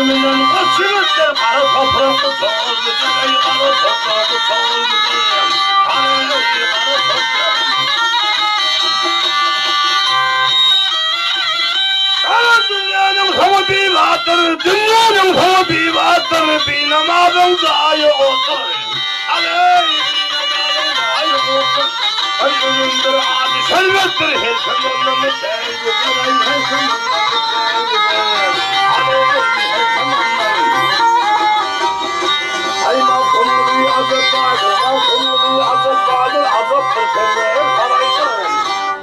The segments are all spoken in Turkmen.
Ölümünden goç ýigitler gara toprakda çogul gider, eý, gara toprakda çogul gider, Aleý, gara toprak. Gara dünýäniň soňy bibatdyr, dünýäniň soňy bibatdyr, binamazyň jaýy otdur, Aleý, binamazyň jaýy otdur. Aý, ölümdir ajy şerbetdir, her kim ondan içer gider, aý, her kim ondan içer gider, Aleý, her kim ondan. Aý, Magtymguly ajap baýdyr, Magtymguly ajap baýdyr, ajap bir kerwen saraýdyr,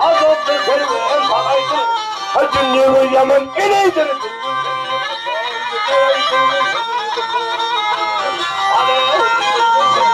ajap bir kerwen saraýdyr. Aý, dünýewi ýaman eneýdir, bir gün seni ýykyp gider, aý, bir gün seni ýykyp gider, Aleý, bir gün seni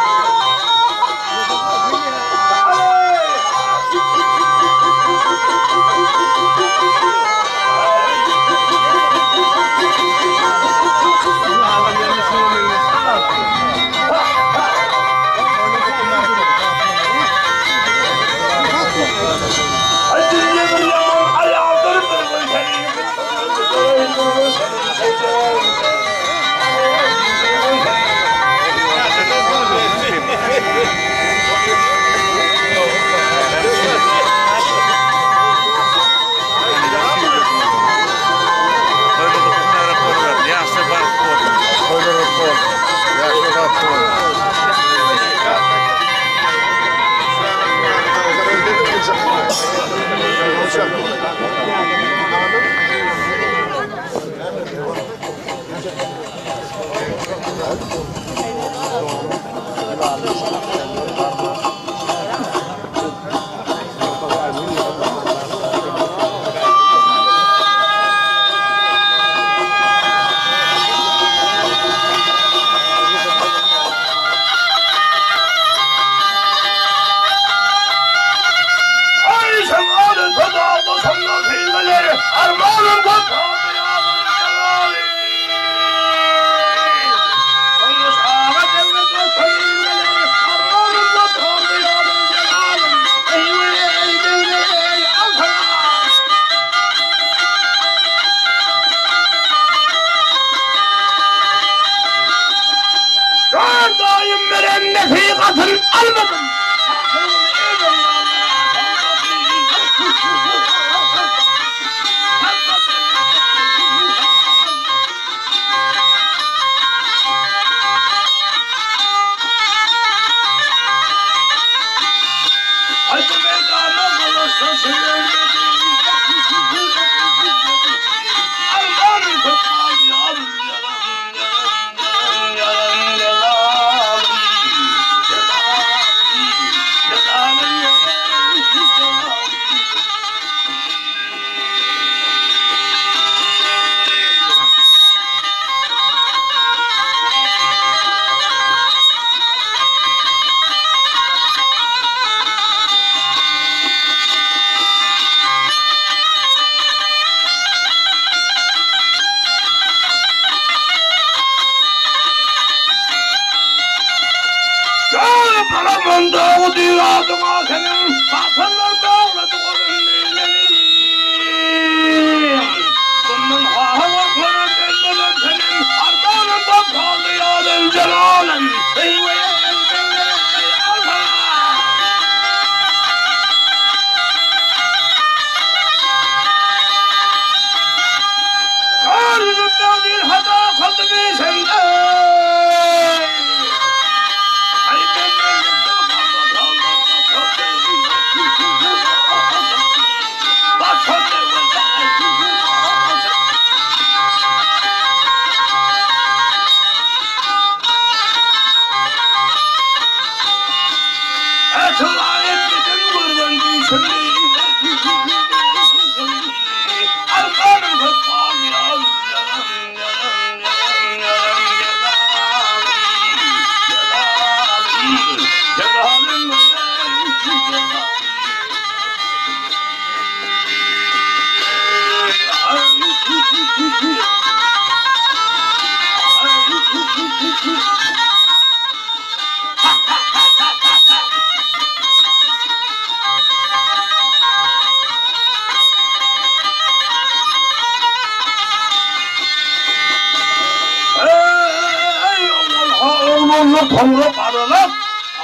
Gulluk soňra garalyp,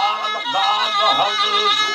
aralyk dagda haldyr şu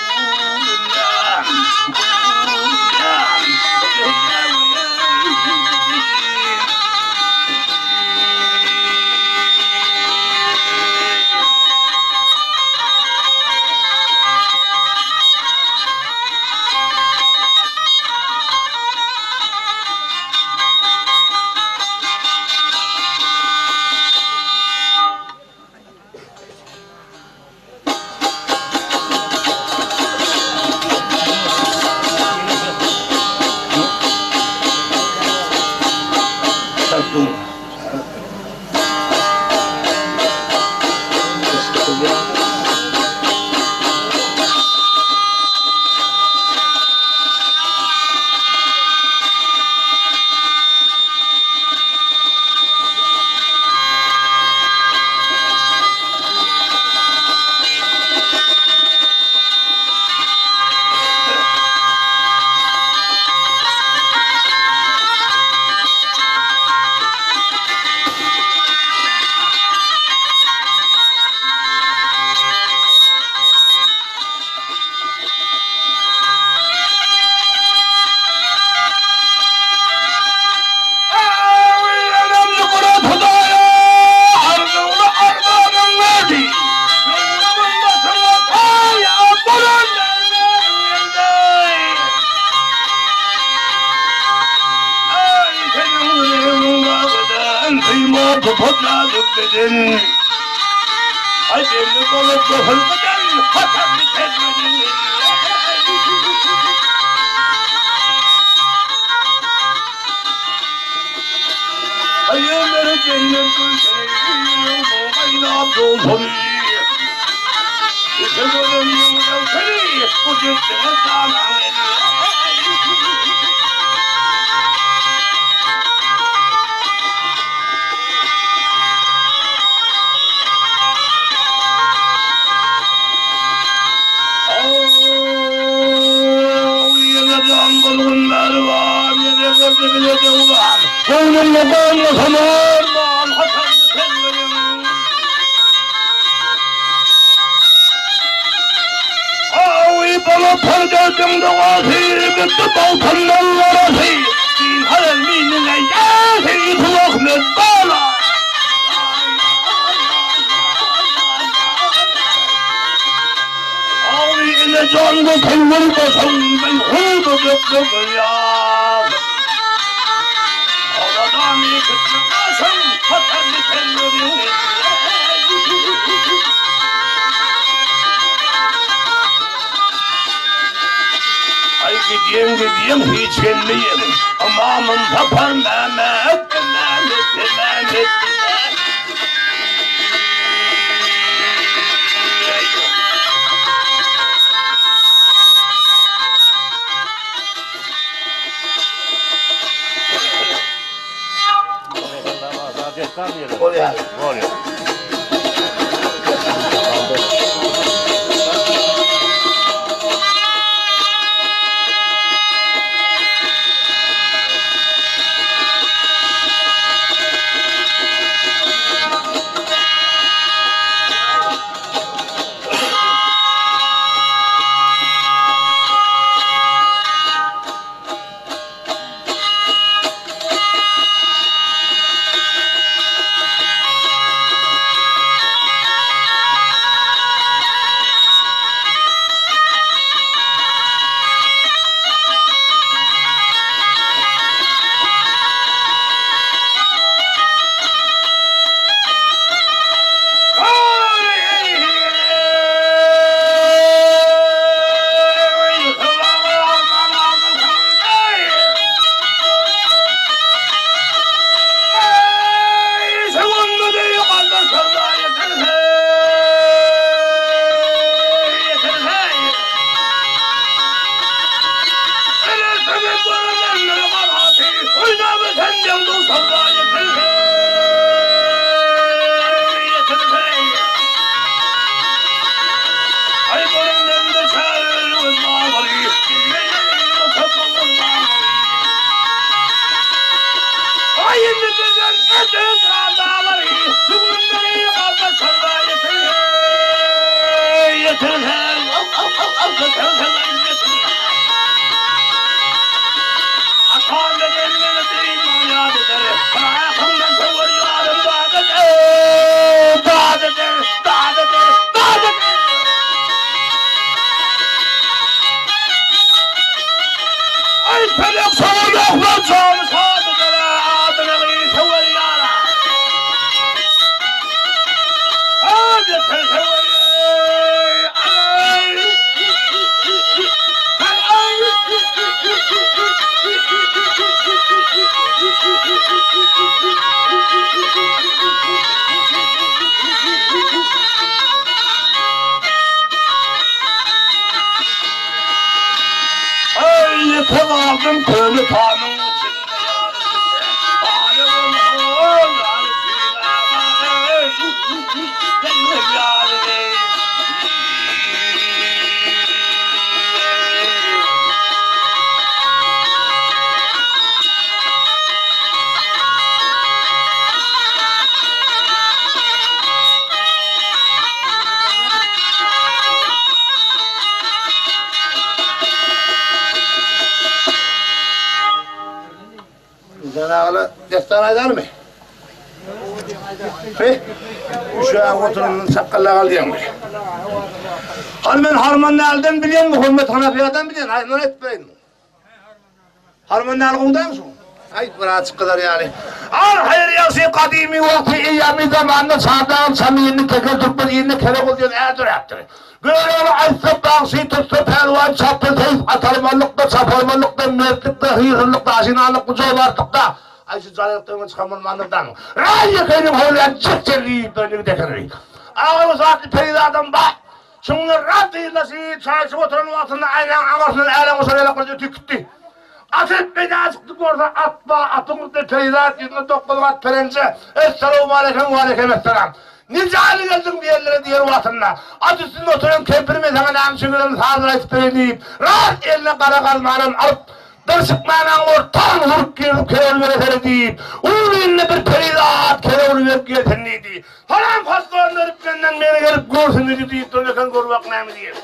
dünýä. Aý, ýeke galdym köne tamyň içinde Sen agala dessan aýdarmy? He? Uşağı oturandan çakalla gal diýenmi? Hany men Harman nälden bilýän, Muhammet Hanafiýadan bilýän, aýdymlar aýdyp bereýin. Harman näl gowudanmy şu? Aýt bir açyk gyzar ýaly. Al haýyr ýagşy gadymy wagty eýýamy zamanda çardagyň çamy indi teker türkmen ilinde Kelegul diýen är döräpdir. Görogly aýtsa bagşy tutsa pälwan çapsa seýis atarmanlykda çaparmanlykda mertlikde hyýrlykda aşynalykda jomartlykda aý şu jalylykda öňe çykan bolmandyr daň. Raý ýekeýiniň howlaýan jek-jelli ýigitler ýigit ekeni. Agaly zatly perizadam bar. Şunda Rab yzlaşy çaý içip oturan wagtynda aýnaň aňyrsyndan älemgoşar ýalak bir ötüp gitdi. Atyp meýdana çykdy, görse at bar, atyň üstünde perizat, ýüzünde dokuz gat perenje, Essalawmaleýkem, waleýkemessalam. Nijäli geldiň bu ýerlere diýen wagtynda, at üstünde oturan kempir men saňa näme üçin gelenimi sazlar aýtyp bereýin diýip, rast eline gara gazmanam alyp, Dyrşykmanaň ortagyny urup girip kerewli beresene diýip, uly indi bir perizat kerewli berip gelsin diýdi. Salam hat gönderip menden meni gelip görsün diýdi diýip duran eken gör bak näme diýen.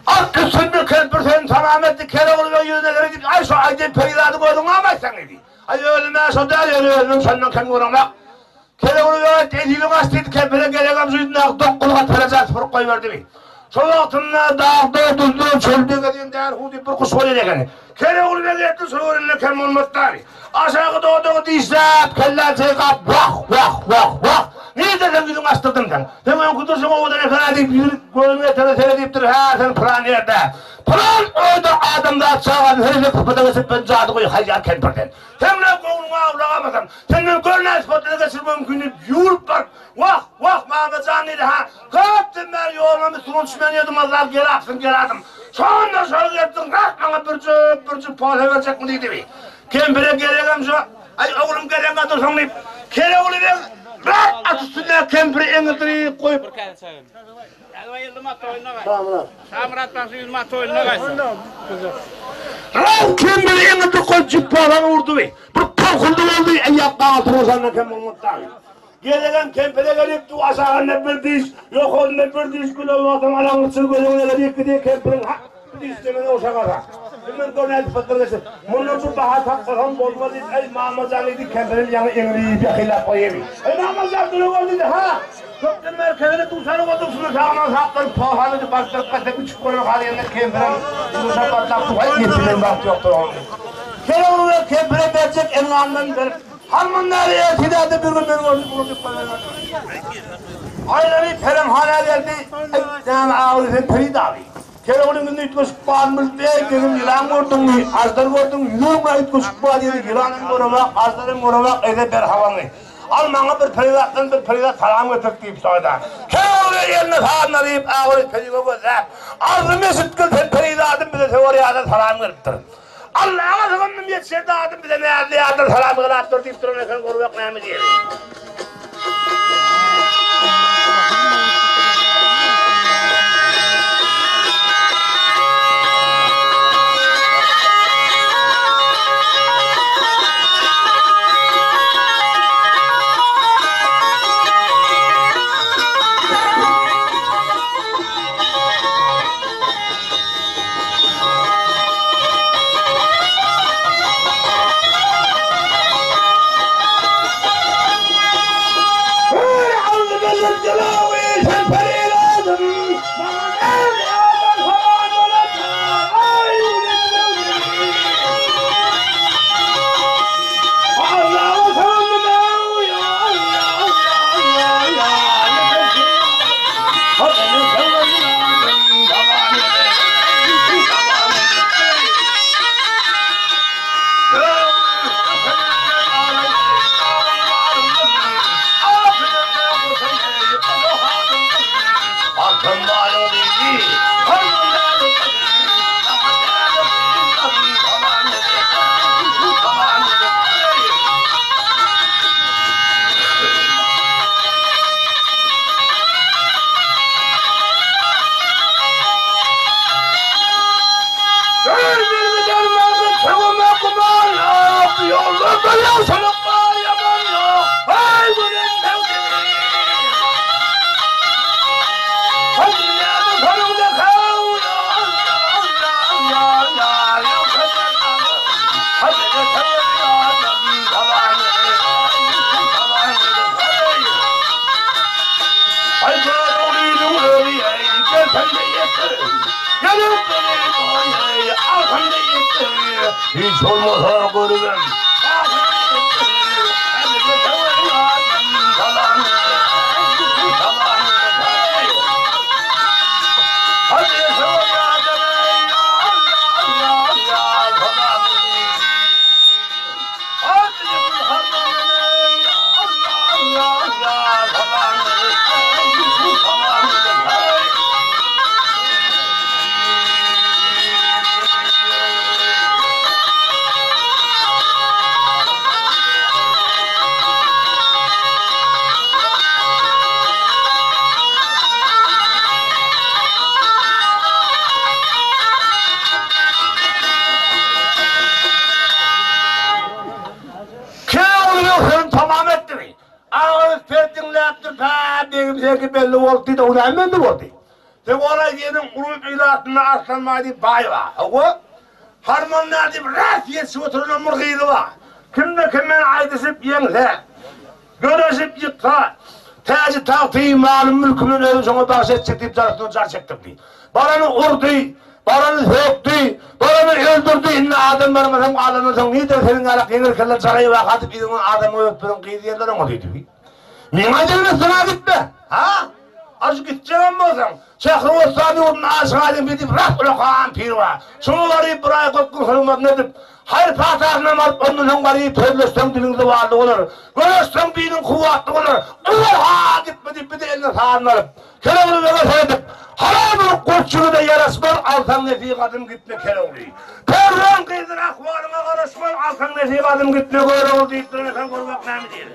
At üstünde kempir seni salam etdi, Keloğlu beg ýüzüne seredip, Aý, şu aýdyn perizady gördüňmi aýtsaň diýdi. Aý, özüm-ä şo däl, ýöne özümiň şondan kem göremok. Keloğlu beg aýtdy, Eziliň aç diýdi, kempire geregem şu ýüzündäki dokguly gat pereja süpürip goýberdi. Şo wagtynda dagda, düzde, çölde gezýän därhu diýip bir guş bolýan ekeni. Kereguly beg etdi şo görende kem bolmaz däri. Aşaky dodagy dişläp, kelläni çaýkap, Wah, wah, wah, wah! Nirde sen ýüzüňi açdyrdyň sen? Seň öňki durşuň owadan eken-ä diýip, ýüzüni gözüniň etegine seredipdir, Hä, sen pylan ýerde, pylan öýde adamzat çagasyny her hili sypata geçirip ben jadygöý haýýar kempirden. Sen bilen göwnüňi awlagamasam, senden gör näme sypatlara geçirmegim mümkin diýip, ýüwrüp baryp, Wah, wah, mama jan diýdi, hä, köpden bäri ýolunam üstüňe düşmän ýördüm, Allal gelapsyň, geladym. Şonda şol gelipsiň, rast maňa bir jüp, bir jüp posa berjekmi diýdi bi. Kempire geregem şo, Aý, oglum geregiňe dursuň diýip, Kereguly beg rast at üstünde kempiri eňildirip goýup, Rast kempiri eňildirip goýup, jüp posany urdy bi. Bir tolkundy boldy, eýýäm gaňyrdy rusandan kem bolmady dagy. Gezegem kempire gelip du aşagynda bir diş, ýokarynda bir diş gül bolmasam alaňgyçyl gözüňe gelip gidýär kempiriň hak bir diş demene uşagara. Hemen gör nädip pytdyr geçir. Mundan şu baha tapmasam bolmaz diýip, eý mamajan diýdi kempirem ýaňy eňrip ýakynlap goýaýyn. Eý mamajan dura gör diýdi, ha! Köpden bäri kezele duşany bolduk şunda sag-aman saklanyp pohaly diýip basdyryp gaçsak uçup görer hal ýerinde kempirem duşa patlap du haý ýetmän wagt ýokdur onuň. Kerogly beg kempire berjek engamdan berip, Harmandäli ertedäde bir gün meni gördi, bunu diýip goýbermedi. Aýlanyp Heremhana geldi, Aý, näme agly sen Peridaly? Keregulyň indi üýtgeşik baryny bilip, Eý, begim, ýylan gördüňmi, aždar gördüňmi, ýüregiň-ä üýtgeşik bar diýdi, ýylan hem göremok, aždar hem göremok, eýse ber habaryňy. Al maňa bir perizatdan bir perizat salam getirip diýip şaýda. Kereguly eline sazyny alyp, agyry perige gözläp, Arzym eşitgil sen perizadym bize söwer ýardan salam gelipdir. Allaha sygyndym ýetişen zadym bize näzli ýardan salam gylapdyr diýip duran eken görübek näme diýeli. Hiç bolmasa görübem. Käbir ýogsam tamam etdimi? Agyz per diňläpdir, Pä, begim seňki belli boldy diýdi, o näme belli boldy? Sen ol-a ýeriň uly ilatynda Arslanbaý diýip baý bar. Hawa, Harmandäli diýip ras ýetişip oturanam bir gyzy bar. Kimde kim bilen aýdyşyp ýeňse, göreşip ýyksa, Täji-tagty, malym-mülkümi özüm şoňa bagyş etjek diýip jar üstüne jar çekdirdi. Barany urdy, barany sökdi, barany öldürdi, indi adam barmasaň galandan soň nirden seniň ýalak ýeňil kelle jaraý waka diýip yzyňdan adamyňy öpmediň gyz diýerler oňa diýdi. Meň aýdanyma üstüne gitme! Ha? Aş gitjegem bolsaň, Şähribossany ýurdunda Aşyk Aýdyň pir diýip ras ulakan pir bar. Şoňa baryp bir aý 40 gün hyzmatyny edip, haýyr patasynam alyp ondan soň baryp sözleşseň diliň zowally bolar, göreşseň biliň kuwwatly bolar. Owal-ha gitme diýip bir-de eline sanyny alyp, Kerogly bege seredip, Halal bolup goç ýigide ýaraşmaz, alsaň nesihatym gitme Kerogly. Pälwan gyzdyr ahwalyňa garaşmaz, alsaň nesihatym gitme Görogly diýip duran eken gör bak näme diýer.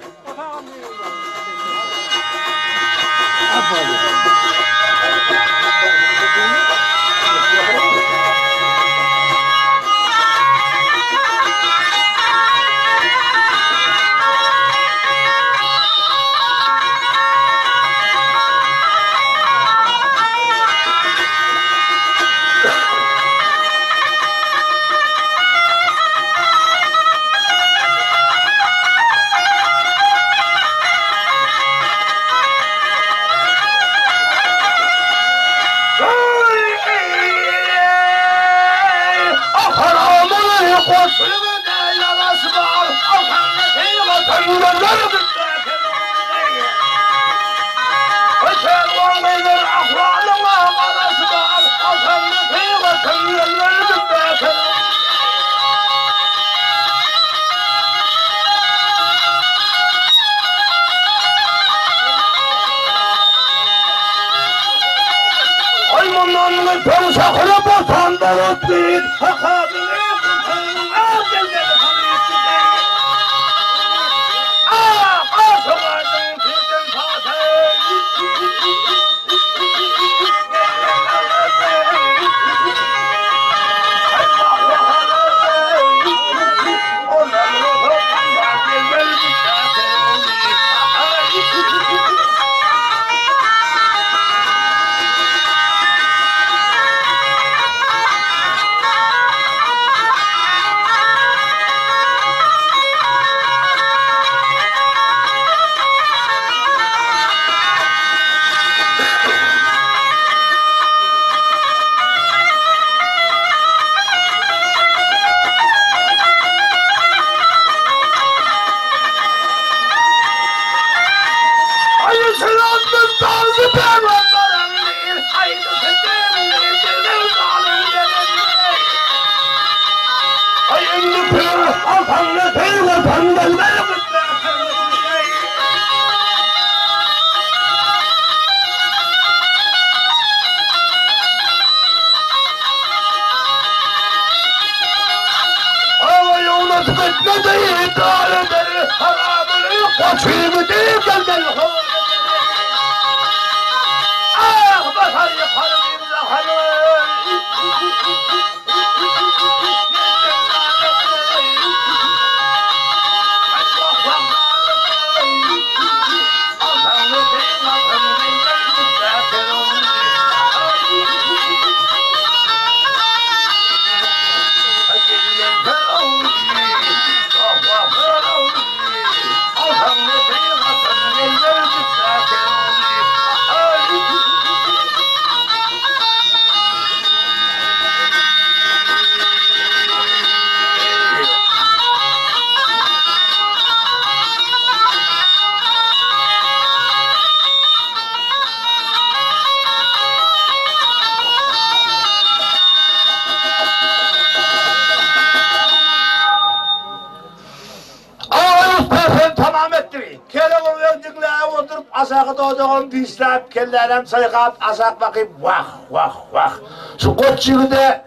Aşaky dodagam dişläp, kellänem çaýkap, aşak bakyp, Wah, wah, wah! Şu goç ýigide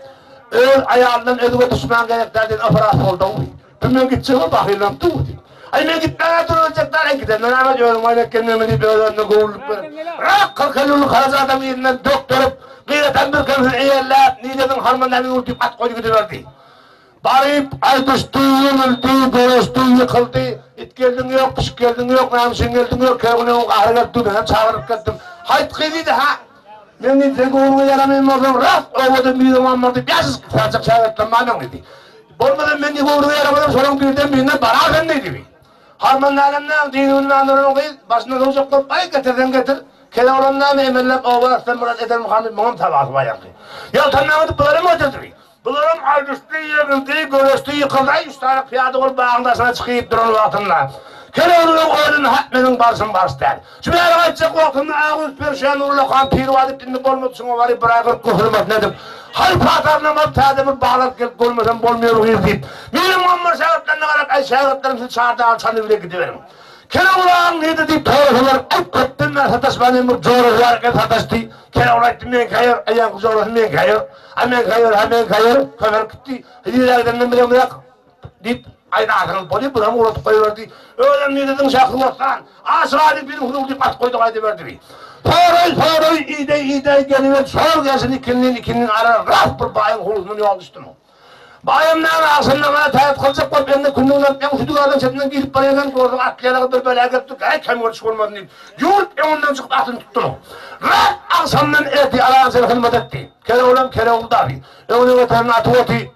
öz aýalyndan özge duşman gerek däl diýen yfras boldy-ow. Bu men gitjegem bahyllanyp dur diýip. Aý, men gitmäge duruljak däl, aý, gidenden näme, özüň aýlanyp gelmegimi diýip, öz-özüne göwünlik berip, rak 40-50 ýyllyk haraja adam yzyndan dökderip, gyýatan bir kemsiz eýerläp, nirediň harmandäli ýurt diýip at goýdy gidiberdi. Baryp, aýdyşdy, ýeňildi, göreşdi, ýykyldy. It geldiň ýok, pişik geldiň ýok, näme üçin geldiň ýok, kerweniň gahary gelip dur, menem çagyryp geldim. Haýt gyz diýdi, hä? Men diýdi, sen göwnüňe ýaramaýan bolsaň, rast obada myhman bar diýip, ýaşajyk saçak şägirtlerim bar meň diýdi. Bolmasa men diýdi, göwnüňe ýaramasam, şolaryň birden birine bararyn diýdi. Harman nälem näme, dini bilmän duran gyz, başyna sowjak bolup, aý, getirseň getir. Kele oglan näme, emellep oba atsam biraz edermikam diýip, muňam tabasy bar ýaňky. Ýaltanmaň edip bularam getirdi. Bularam aýdyşdy, ýeňildi, göreşdi, ýykyldy, aý, üç sany pyýada bolup bagyň daşyna çykyp duran wagtynda, Kele oglunyň özüni hak meniň barşym baryş däl. Şu bäri gaýtjak wagtynda Aguz perşä Nurlakan pir bar diýip, indi bolmady şuňa baryp bir aý 40 gün hürmetini edip, haý patarynam alyp täze bir baglap gelip görmesem bolmaýar bu gyz diýip, Miriň Muammar şägirtlerine garap, Äý şägirtlerim siz Çardagyň çany bile gidiberiň. Kele oglan nirde diýip sorasalar, aý köpden bäri sataşman hem bir jorasy bar eken sataşdy. Kele oglan aýtdy, meňki haýyr, aýanky jorasy meňki haýyr. A meňki haýyr, ha meňki haýyr, kömelip gitdi. Nirä gideninem bilemzok. Diýip, aýdarsyňyz bolýa, bulam ugradyp goýberdi. Özem nirediň şähri bossan, Aşyk Aýdyň piriň huzury diýip atyp goýdy gaýdyberdi. Soraý, soraý, ideý, ideý, geliber, şol gelşini ikindin, ikindin ara rast bir baýyň howlusyndan ýol düşdüm. Baýam näme, agşamdan maňa täret kyljak bolup, indi kündüginden öň şu diwardan çetinden girip barýarkan, gördüm, atly ýalagy bir bela gelip dur, äý, kem görüş bolmasyn diýip, ýüwrüp öňünden çykyp atyny tutdum. Rast agşamdan ertir alaňçyny hyzmat etdi. Keregulam Keregul dagy. Öňüne getiren aty oty.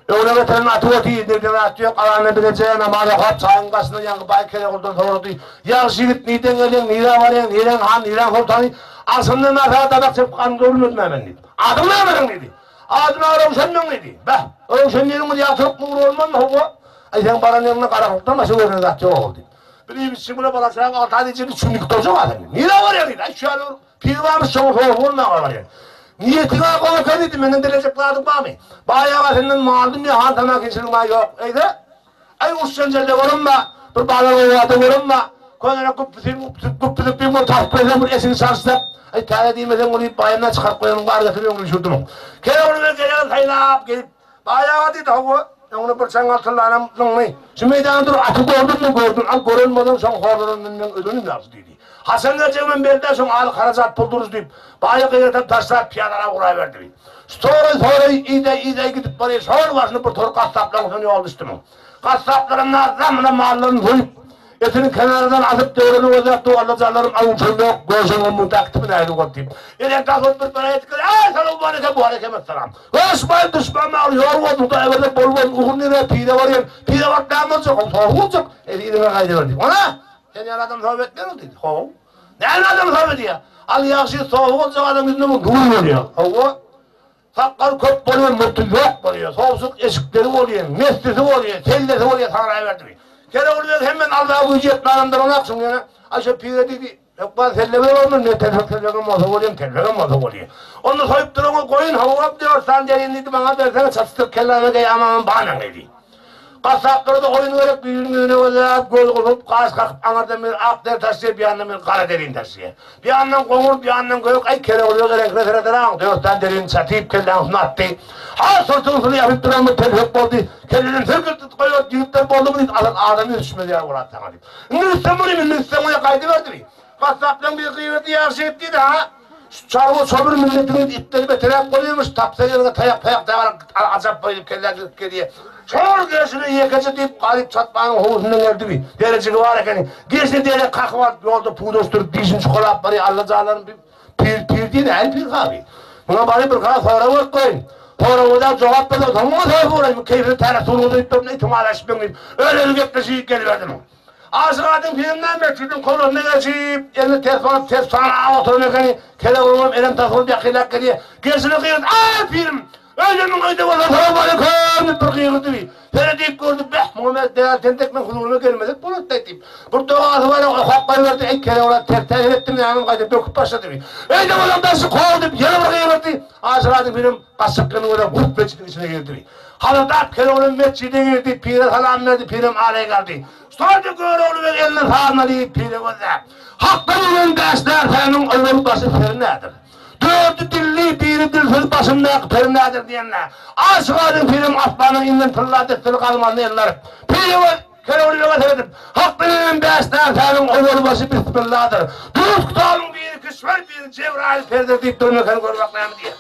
Öňüne getiren aty oty, nirden at ýok, alanda bileje namaz okap, çaýyň başynda ýaňky baý Kereguldan sorady, Ýagşy ýigit, nirden gelýäň, nirä barýaň, niräň han, niräň soltany? Agşamdan bäri saňa tabak çekip garnym doýurmadym-ä men diýdi. Adyň näme seniň diýdi. Adym-a Röwşen meň diýdi. Beh, Röwşen diýeniň bir ýagtylyk nury bolmazmy, hawa? Aý, seň baran ýeriňde garaňkylykdan başga görnen zat ýok ogul diýdi. Bir iýip-içjek bile bala-çagaň alty aý diýjek üçünlik doljak a sen. Nirä barýaň diýdi. Aý, şu ýaly bir Pir barmyş, şoňa sowuk bolmaga barýan. Niýetiň-ä gowy eken diýdi, menden dilejek zadyň barmy? Baý aga senden mal-dünýe, han-tamakinçiligiň bar ýok. Eýse, aý uruş-jenjelde görünme, bir bazar-owgada görünme, köneräk güpbüsi, güpbüsi bir gün tapyp berseň bir eşigi çalyşsak, aý täze diýmeseň ony baýyndan çykaryp goýanyň bar getir öňüne düşürdim. Kerem ony geregini saýlap gelip, Baý aga diýdi, hawa, öňüne bir çaňňal tyllanam zyňdy. Şu meýdanda durup aty gördüňmi, gördüm, al gören bolsaň şoň horlanandan meň ölenim ýagşy diýdi. Haçan geljegimem belli däl, şoň aly harajat pul duruz diýip, baýy gyýadan taşlap pyýadalap uraberdi. Şu toraý-toraý, ideý-ideý gidip barýar, şol başyna bir tor gassaplaryň üstüne ýol düşdi muň. Gassaplaram nazamyna mallaryny soýup, Etini kenardan asyp döwreni gözläp dur Alla janlarym awuçam ýok göşem gummuň täkitimi nähili boldy diýip. Elen tas bir bala etip Eý salowmaleýkem waleýkemessalam. Göşbaý duşman maly ýol bolsun Hudaý berse bol bolsun ugur nire pire barýan pire baryp näme boljak ol sowy boljak eý yzyňa gaýdyber diýip. Ona sen ýaly adam sowy etmez diýdi. How. Näme adam sowy diýýär. Al ýagşy sowy boljak adam ýüzünde bu nur bolýar. Hawa. Sakgal köp bolýar, murty ýok bolýar, sowsuk eşikleri bolýar, messisi bolýar, sellesi bolýar, saraýberdi. Keregul beg hemmesini almaga güýji ýetmänem duranok, şuň ýöne, Aý şo pire diýdi, hökman selle berermen, men telpek telpegem bolsa bolýar, telpegem bolsa bolýar. Onda soýup duraňyz goýun, hawa, dört sany derini diýdi, maňa berseňiz, çatyşdyryp kelläme geýamamam bar meň diýdi. Gassaplara-da goýun gerek, biriniň ýüzüne gözläp, göz gypyp, gaş kakyp, aňyrdan biri ak deri taşlaýar, bir ýandan biri gara derini taşlaýar. Bir ýandan goňur, bir ýandan gök, aý, keregulyga reňkine seredere-aň, dört sany derini çatyp, kelläň üstüne atdy. Ha, syrtyň üstüne ýapyp duran bir telpek boldy. Kelleden sirkiltip goýberdi, ýigitler boldumy diýdi, alan adam ýüz düşmez ýaly bolar saňa diýip. Indi üstem bolýar, indi üstem bolýar, gaýdyberdi. Gassaplaryň biri gygyrdy, ýagşy ýigit diýdi, ha. Şu çarwa çobur milletiňiz itleri beteräk bolýarmyş, tapsa ýeriňe taýak-paýak dagar ajap boýup kellä girip gelýär. Şol gelşine ýekeje diýip garyp çatmanyň howlusyndan geldi bi. Derejigi bar ekeni. Gelşine derek kakyp alyp ýolda pudaşdyryp dişini çukalap barýar. Alla janlarym bi pir pir diýen äl pir gaby. Muňa baryp bir has sorag berip goýun. Soraga da jogap berse soň muňa sorag boraýyn. Keýpini täre suwuny diýip durun itiň alaşyp diýip. Öyle gepleşip geliberdim. Aşyk Aýdyň pirimden metjidiň kowlusyna geçip, elini ters basyp, ters sanap oturan ekeni. Keleburgam elem-tas bolup ýakynlap gelýär. Gelşine gygyrdy, Aý, pirim! Öýlemiň öýde bolsa salowmaleýkim! diýip bir gygyrdy. Seredip gördi, Beh, muňa men däl, tentek men huzuryma gelmesek bolardy-da diýip. Bir dogasy bar, okap goýberdi, Eý, keleburan, ters täsir etdim, nämem gaýta böküp başlady. Öýde bolan daşy kow! diýip, ýene bir gygyrdy. Aşyk Aýdyň pirim gaçjaklygyny görüp, gurt metjidiň içine girdi. Haladap Kerogly metjide girdi, pire salam berdi, pirem aleý galdy. Şonda Görogly beg elini sazna diýip, pire gözläp, Hakdan inen bäş närsäniň owal başy seri nädir? Dördi dilli, biri dilsiz başyndaky peri nädir diýende, Aşyk Aýdyň pirem asmandan inen tylla desseli gazmanyny eline alyp, pire göz, Kerogly bege seredip, Hakdan inen bäş närsäniň owal başy Bismilladyr. Dört kitabyň biri kişwer, biri Jebraýyl peridir diýip duran ekeni, gör bak näme diýýär.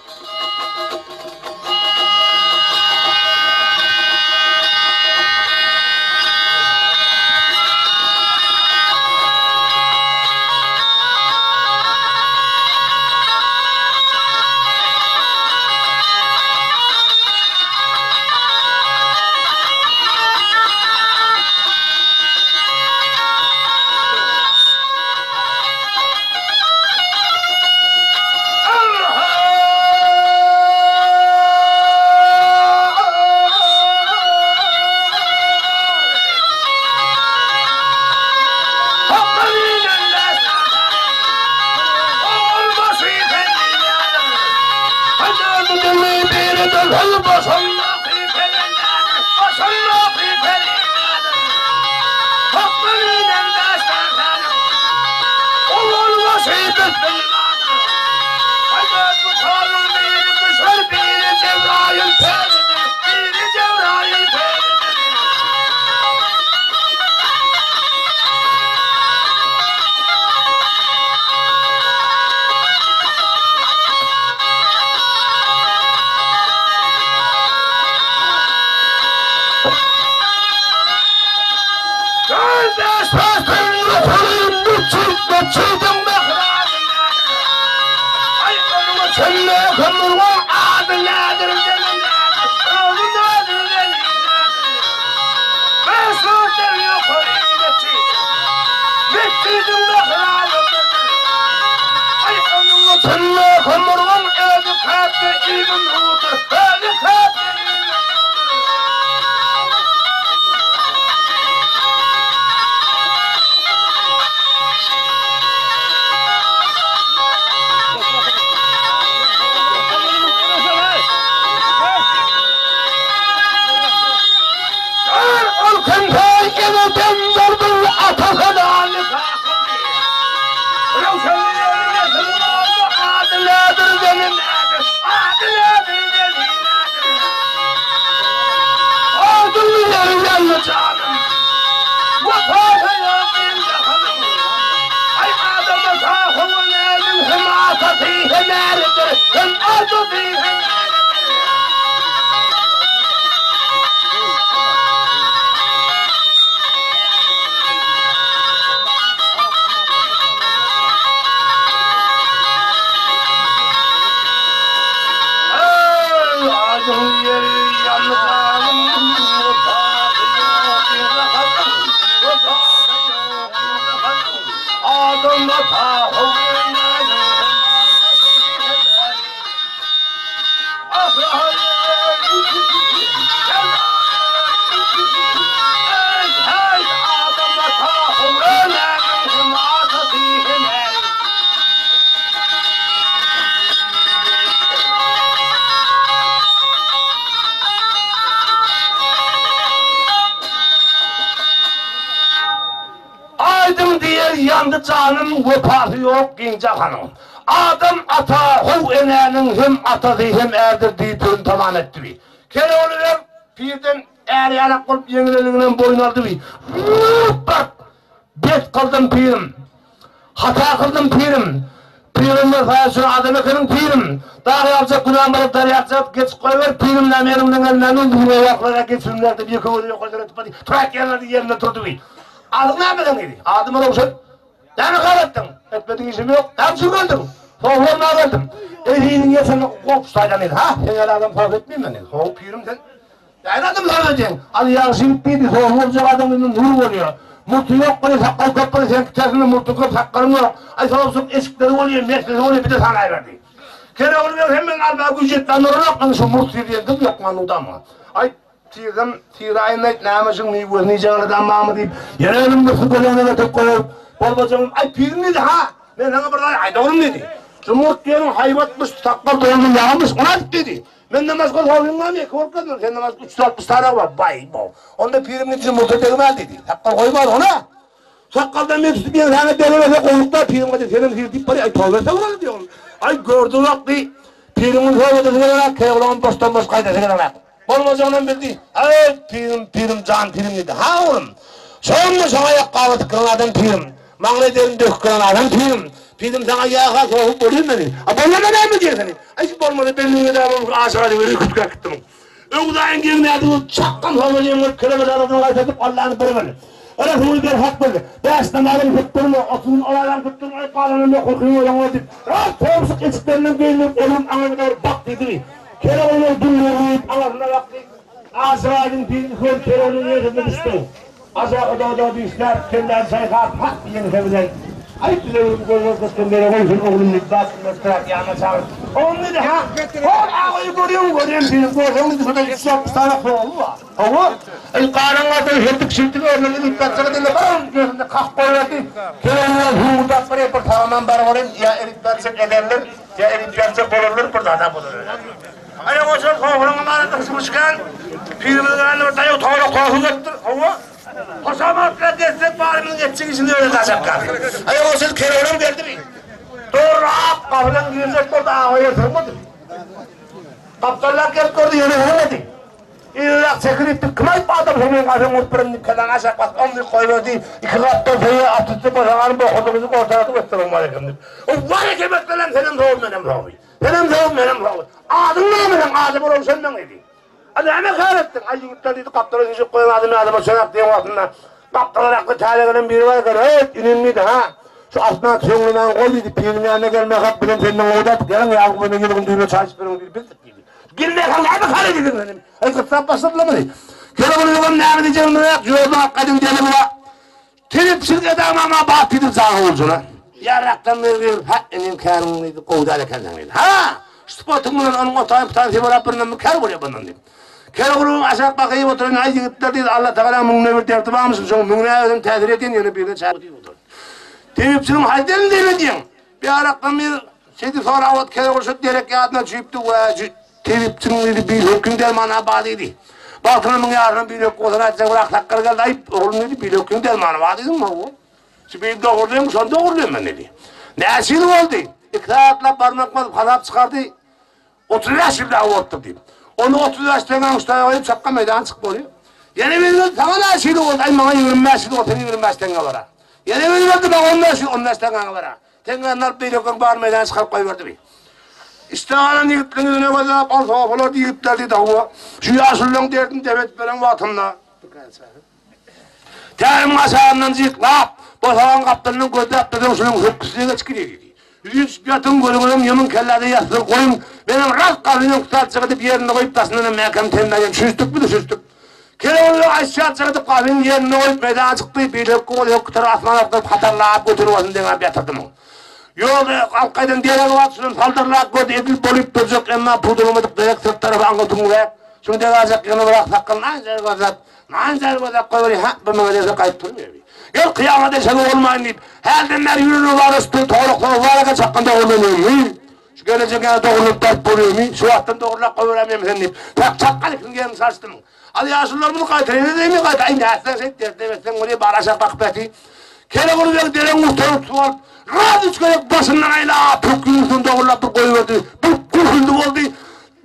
Söz başyndaky perendedir, başyndaky perendedir. Hakdan inen bäş täkäniň, owal başy Bismilladyr. Haýbat bu taryň biri düşer, biri Jebraýyl peridir, biri Jebraýyl peridir. Aýdyň diýer ýandy janym wepasy ýok giň jahanyň. Adam ata How enäniň hem atasy hem ärdir diýip sözüni tamam etdi bi. Keloğly beg pirden är ýalak bolup ýeňileliginem boýun aldy bi. Bak! Bet kyldym pirim. Hata kyldym pirim. Pygamber saýa adam ekeniň pirim. Dag ýaljak günäm bolup derýa çykyp geçip goýber pirim näme eliňden gelmän dünýä ýoklara geçirimler diýip ýeke gözi ýokary seredip bardy. Turak ýerlerde ýerinde turdy bi. Adyň näme seň diýdi. Adym Röwşen. Näme kar etdiň? Etmedik işim ýok. Näme üçin geldiň? Sowlanma geldim. Eziziň ýesenini gopşut aýdan diýdi. Ha, sen ýaly adam sowuk etmeýin men diýdi. Sowuk pirim sen. Näme adam sowuk edýäň? Al ýagşy ýigit diýdi. Sowuk boljak adam indi nur bolýar. Murty ýok bolýar, sakgal köp bolýar. Seňki tersine murtuň köp, sakgalyň ýok. Aý sowuk eşikleri bolýar, meslesi bolýar, bir-de sanaýberdi. Keregul beg hem meň almaga güýji ýetmän duranok, indi şu murt diýen gyz ýokman udama. Aý Tizem tiraýyn aýt, näme şuň miwesini iýjek adam barmy diýip, ýene ölüm bir süpürýän ötüp goýup, bolmajagym, aý pirim diýdi, ha, men saňa bir zat aýdagyryn diýdi. Şu murt diýeniň haýbatmyş, sakgal doňzuň ýagymyş, ony aýt diýdi. Menden başga sowyň barmy, ýeke bolup gezmeli, senden başga 360 sany bar, baý, bo. Onda pirim diýdi, murta degmän diýdi. Sakgal goýman ony. Sakgaldan men tutup ýeňsäňe bereberse gowlukda piriň gaty senem syr diýip barýar. Aý toba etse bolady diýip ol. Aý gördüň wak diý. Piriň söwdesi gelenok, keýgulaňam boşdan boş gaýdasy gelenok. Bolmajagynam bildi. Aý pirim, pirim, jan pirim diýdi. Ha oglum. Şonda şoňa aýakgaby tikilen adam pirim. Maňlaý derini dökülen adam pirim. Pirim saňa ýa-ha sogup bolýar meni. A bolmasa näme diýersiň? Aý bolmasa belliňe däl bolmasa aşyga diýip öýküp gitdim. Öwzaýyň geňlädi ol çakgan soňra ýeňňe keleme zadasyny gaýtadyp Allany bir bil. Resuly berhak bil. Bäş namazyň tutdurma, 30 gün orazaň tutdurma, aý galanyny okursyň özüň diýip, ras towşuk eşiklerinden geýnip onuň aňyna dogry bak diýdi. Kele onuň dünýäni aňyryna bakdy. Aşyraýdyň piri köl keleniň ýeňsesine düşdi. Aşaky dodagy dişläp, kelläni çaýkap, hak ýeňse bilen, Aý, bize bir göz görkezsin, meni goýsun, oglum diýip, daşyndan çykaryp, ýanyna çagyryp, Oglum diýdi, ha, hol agaýy görýäňmi, görýän pirim, görseň diýdi, şonda 360 sany sowaby bar. Hawa, aý, galan galsa, hertik-şirtik örnegi diýip, gaçjaga diýende, bir onuň gözünde kakyp goýberdi. Keleniň hüwwürdäp barýar, bir tagamam bar bolan, ýa elip berjek ederler, ýa elip berjek bolarlar, bir zada bolar. Aýak oçur sofraň amanatda şuşkan. Pirimiziň ýanynda bir daýaw towlak towsy gelipdir. Hawa. Hoşamat bilen gezsek barymyzyň etjek işini özi daşap galdy. Aýak oçur kerwenem geldimi? Dogry-ak gapydan girjek boldy, aga ýer sygmady. Gapdalrak gelip gördi, ýene sygmady. Yzyrak çekilipdi, kim aýyp adam sen meň gapyňy urup birin diýip kelläňi aşak basyp omzuk goýberdi. Iki gapdal söýe at üsti bosagany bokurdagyny orta atyp essalawmaleýkim diýip. Owwal eke meselem senem sowul menem sowul. Senem sowul menem sowul. Adyň näme seň ady bolan sen meň diýdi. A näme kär etdiň? Aý ýigitler diýdi gapdala süýşüp goýan adyny adama çönak diýen wagtynda gapdalarakda täze gelen biri bar eken, Heýt inim diýdi ha. Şu asman tüfeňlemäni goý diýdi, piriň ýanyna gelmek hak bizem senden gowy däl, geliň ýagyň boýuna ýylgyn düýne çaý içip beriň diýdi, bildik diýdi. Girmeýän näme kär edýäň sen? Aý gyssap başladylar muny. Kere bolýagam näme diýjegini bilmeýär, ýolda gadyň deli bular. Tebipçilik edamama bat diýdi jaňa boljalar. Ýarrakdan beri gelip, hä, inim käriň diýdi, gowy däl ekensiň diýdi. Ha! Şu sypatyň bilen onuň otaýyn putaýyn sypalap birindenmi kär bolýar bundan diýip. Kere guluň aşak bakyp oturan aý ýigitler diýdi, Allatagalaň müňüne bir derdi barmyşyn, şoň müňüne özem täsir edýän ýöne birine çäk diýip otur. Tebipçiligiň haýsy elinde edýäň? Bir arakdan bir şeýdip sorap ot kere gul şu derek ýadyna düşüpdi we Tebipçiň diýdi, bir höküm dermany bar diýdi. Bagtyna müň ýaryna bir hök bolsa nätjek bir aksakgal geldi, aýyp, oglum diýdi, bir höküm dermany bar diýdim, hawa. Şu bir dogrulyň, şony dogrulyň men diýdi. Näçe ýyl boldy? Iki sagatlap barmak basyp hasap çykardy. 35 ýyl dagy bolupdyr diýip. Onu 35 teňňäň üstüne goýup çakga meýdana çykyp bolýar. Ýene bir geldi, saňa näçe ýyl boldy? Aý maňa 25 ýyl bolsa 25 teňňe bara. Ýene bir geldi, maňa 15 ýyl, 15 teňňäňe bara. Teňňäni alyp beýlekiniň bar meýdana çykaryp goýberdi bi. Içde galan ýigitliň ýüzüne gözläp, ol sopalar ýigitler diýdi, hawa, şu ýaşulylaň derdini dep edip beren wagtynda, tärim aşagyndan jyklap, bosagaň gapdalyndan gözläp dursaň, şunuň hökgüsine geçip gidýär diýdi. Ýüzin düşüp ýatyň, gözüňizem ýumuň, kelläde ýassygy goýuň, menem ras gabynyň kütäpjik edip ýerinde goýup, daşyndanam mäkäm temmäýem, şüşdükmi-de şüşdük. Kerewli aýşýarça gidip gabyň ýerinde goýup meýdana çykdy, beýleki goly hökütary asmana okdap hatarlap göterip alsyn deňäp ýatyrdy muny. Ýolda alyp gaýdan deregi bar, şunam saldyrlap gördi, edil bolyp durjak, emma pudalamadyk derek syrt tarapy aňa tüňňüräk, şuny degajak ýene bir aksakgal nanjary gözläp, nanjary gözläp goýberýär, hä, bu maňa degse gaýyp durmaýar bi. Gel kyýamat eşegi bolmaýyn diýip, hälden bäri ýüregine bar ösüp, togalak sowuk bar eken, çakgan dogrulanýarmy? Şu gelejek ýa dogrulyp baryp bolýarmy? Şu wagtdan dogrulap goýberäýmemi sen diýip, tak çakgan ikiniň ýerini saçdym. Al ýaşulular muny gaýtaryň edeymi gaýta aý nätseň şeýt derdem etseň bolýar bar aşak bakyp ýaty. Kele gury beg dereň gurtaryp suw alyp, raz üç gezek başyndan aýlap, pökginiň üstüni dogrulap bir goýberdi. Bir gürründi boldy.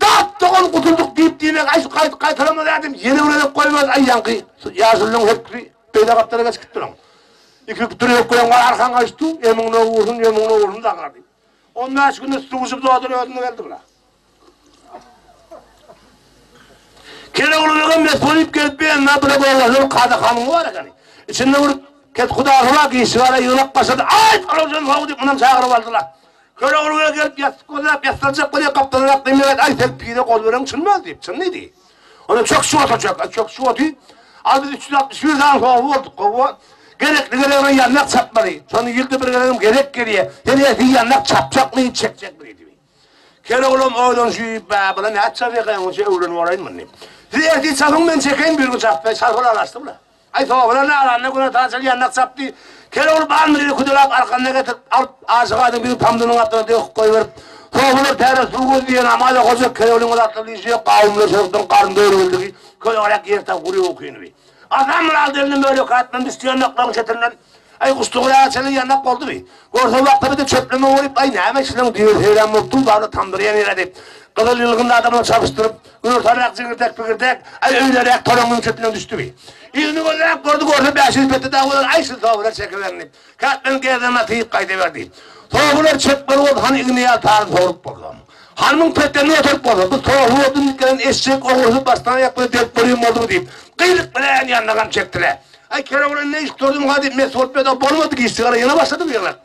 Dat dogan gutuldyk diýip diýmek aý şu gaýt gaýtalamaz ädim ýene bir gezek goýberdi aý ýaňky ýaşulynyň hökgüsi beýle gapdala geçip gitdi onuň. Iki tüpdür hökgüleň bar arkaň gaýyşdy, emiňine ursun, emiňine ursun daňar diýip. On bäş günde suguşyp dodun özüne geldi bula. Keloğlu begem mes bolup gelip bir ýanına bula gowasyny kada kanuny bar ekeni. Içinde bir kethudasy bar, gişi bar, ýygnak başlady. Aý, Alawjan haw diýip munam çagyryp aldylar. Köroğlu beg gelip ýassyk gözläp, ýassanjak bolýar, gapdalrak diýmek, aý sen pire gol beren çynmaz diýip, çyn diýdi. Onda çök şu ota çök, çök şu oty. Al biz 361 sany sowy bolduk, gowy. Gerekli geregine ýandak çapmaly. Şony ýylda bir gezegem gezek gelýär. Sen ertir ýandak çapjakmy, çekjekmi diýdi. Keloğlan oýlanyşy, bä, bula näçe çapýarkaň, onça öwrenip alaýyn muny diýip. Siz ertir çapyň, men çekeýin, bir gün çapmaý, çarpylar açdy bula. Aý, sowalar ne alanda güne taçal ýandak çapdy. Keloğlan barmy diýip küdelap arkanda getirip, alyp, aşyk aýdyň bir tamdynyň astyna döküp goýberip, sowalar täze suw göz diýen amala hojak Keloğlan zatlar işi ýok, gawunlar çörükden garyn doýurbildi. Kölegräk ýer tap gury okyny. Adam bir aldy elinden bölek atdan düşdi ýandaklaryň çetinden. Aý, guşlugyna çenli ýandak boldumy? Görse wagty bir-de çöpleme bolup, aý, näme şunuň düýe seýran bolup dur, barda tamdyr ýanýar diýip, gyzyl ýylgynly adamlary çapyşdyryp, günortanrak jiňirdek-pigirdek, aý, öýleräk toraňňyň çetinden düşdümi? Ýüzüni gözläp gördi, görse 500 petde dagy bolan, aý, şul sowalar çekiberiň diýip, kätmeniň gerdenine atyp gaýdaberdi. Sowalar çekmeli boldy, hany igni ýaly taryny sogrup bolsam. Hanymyň petdenini oturyp bolsa, bu sowaly odun dikelen eşek ogrusy başdan-aýak bilen dert bolýan boldumy diýip, gyýlyk bilen ýanlagam çekdiler. Aý, Kerogulan ne iş gutardymyka diýip, mes bolup ýa-da bolmady, giç sigara ýene başlady bu ýyglak.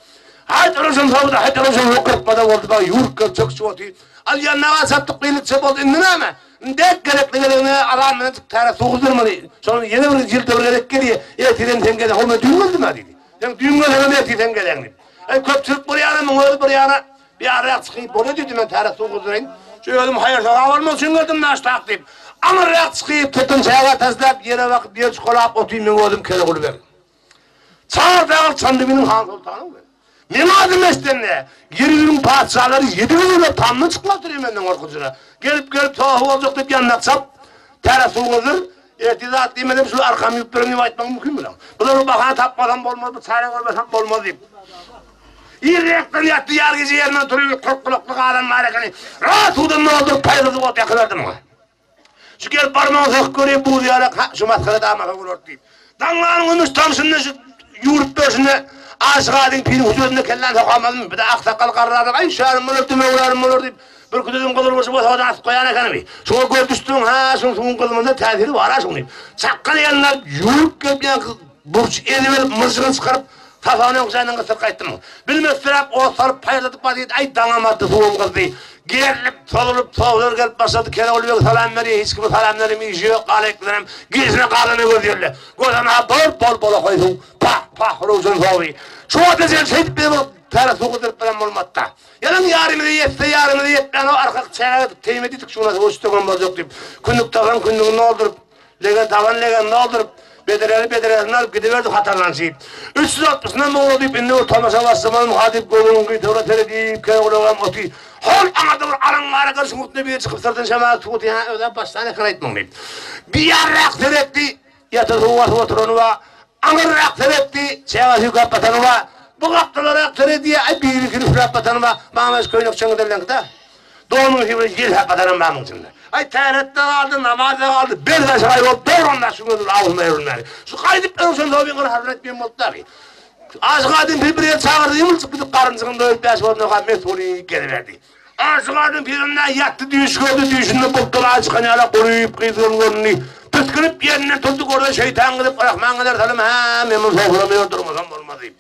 Haýt, olam sowdy, haýt, olam şol gyrpmada boldy, bak, ýurt gel, çöküşip otyr. Al, ýanlaga çapdyk, gyýlykça boldy, indi näme? Indek gerekli geregine alan bilen çyk, täre suw gyzdyrmaly. Şonda ýene bir ýylda bir gezek gelýär, ertirem sen gel, hol men düýn geldim-ä diýdi. Sen düýn gelseňem ertir sen geleň diýip. Aý, köpçülik bir ýana, muň özi bir ýana. Bir arrak çykyp, bolýa diýdi, men täret suw gyzdyrayyn. Şu özüm haýyr-sogap almak üçin geldim naştak diýip. Aňyrrak çykyp, tutun çägä taslap, ýere bakyp, ýer çukalap otyryn, meň özüm Kereguly beg. Çar dagyl Çandybiniň han soltany men. Meň adymy eşidende, ýer ýüzüniň patyşalary 7000 ýyllap tamdan çykmaz otyr menden gorkujyna. Gelip-gelip sohy boljak diýip ýandak çap, täret suw gyzdyr, ertir zat diýmesem şul arkamy ýuwup bererin diýip aýtmagyň mümkin bilen. Bular bu bahana tapmasam bolmaz, bu çäre görmesem bolmaz diýip. Irräkden ýatdy, ýar gije ýerinden turup, 40 gulakly galan bar ekeni. Ras suwdan dolduryp, paýladyp ot ýakyberdi muňa. Şu gelip barmagyny sokup görýär, buz ýalak, ha, şu masgara damasa bolar diýip. Daňlanyň ümüş tamşynda şu ýuwrup berşine Aşyk Adyň piriň huzurynda kelläni sokamazmy? Bir-de aksakgal garry adam, aý, şärim bolar, dümewlärim bolar diýip, bir küdüziň gyzyl burçy bosagadan asyp goýan ekenimi. Şuňa göz düşdüň, ha, şuň suwuň gyzymynda täsiri bar-a şuň diýip. Çakgan ýanynda ýuwrup gelip ýaňky burç ezip edip, myžžygyny çykaryp, Sapagyny öňki jaýyndan gysdyryp gaýtdym. Bilmezsiräp ot salyp paýladyp barýardy, aý daňam atdy, suwam gyzdy. Gerlip, sozulyp, sowlar gelip başlady, Keloğly beg salam berýär, hiç kime salam berem işi ýok, galyplarym girişine galana göz ýörle. Gözem-ä bol bol bolakoý suw, pah pah röwşen sowy. Şu wagta çenli şeýdip bir täre suw gyzdyryp bilen bolmady-da. Ýalan ýarymyzy ýetse ýarymyzy ýetmän o arkaky çäge teýme diýdik şuna suw içsegem boljak diýip. Kündük tapan kündügini dolduryp, Legen taban legenini dolduryp, bedreli bedresini alyp gidiberdi hatarlanyşyp. 360-dan dogry diýip, indi bir tomaşa başlamalymyka diýip, gözüniň gyýtagyna seredip, Keloglagam oty. Hol aňyrda bir alaň bar eken, şuň üstüne biri çykyp syrtyn şemal tuty, hä, özem başlan eken aýtmaň diýip. Biýarrak seretdi, ýata suw basyp oturany bar. Aňyrrak seretdi, çäge süýkäp batany bar. Bu gapdalarak seredýär, aý, biri-ikini üfläp batany bar. Maňa şu köýnek çeňňedenleňki-dä. Donuň içi bilen ýel hapadaram bar içinde. Aý täret-de galdy, namaz-da galdy, ber-başagaý bolup dogramda şu gözüň agzynda ýörünmäli. Şu gaýdyp öwsen sowyň gyr hazret men bolup dagy. Aşyk adam pir bir ýer çagyrdy, ýumulçyk gidip garynjygyn doýup bäş orna gap mes bolup geziberdi. Aşyk adam pirinde ýatdy düýş gördi, düýşünde bulutdan aý çykan ýala guryp gyzgyn göründi. Tisginip ýerinden turdy görse şeýtan gidip Rahman gider salam hä men muny soframy ýördürmesem bolmaz diýip.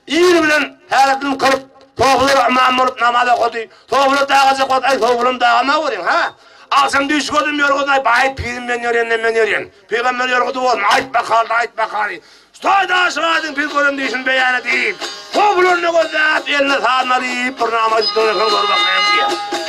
Ir bilen täretini kylyp, sofralara ymam bolup namaz okady. Sowular dagajak wagt aý sowulam dagama görüň ha. Agşam düýş gördüm ýorgudyn aý baý pirim men ýörenden men ýörýän. Pygamber ýorgudy bolsun aýt bakaly aýt bakaly. Ştaýda aşyk aýdyň pir gören düýşüni beýan edip. Sowularyny gözläp eline sazyn alyp bir nama aýdyp duran eken gör bakaýyn diýýär.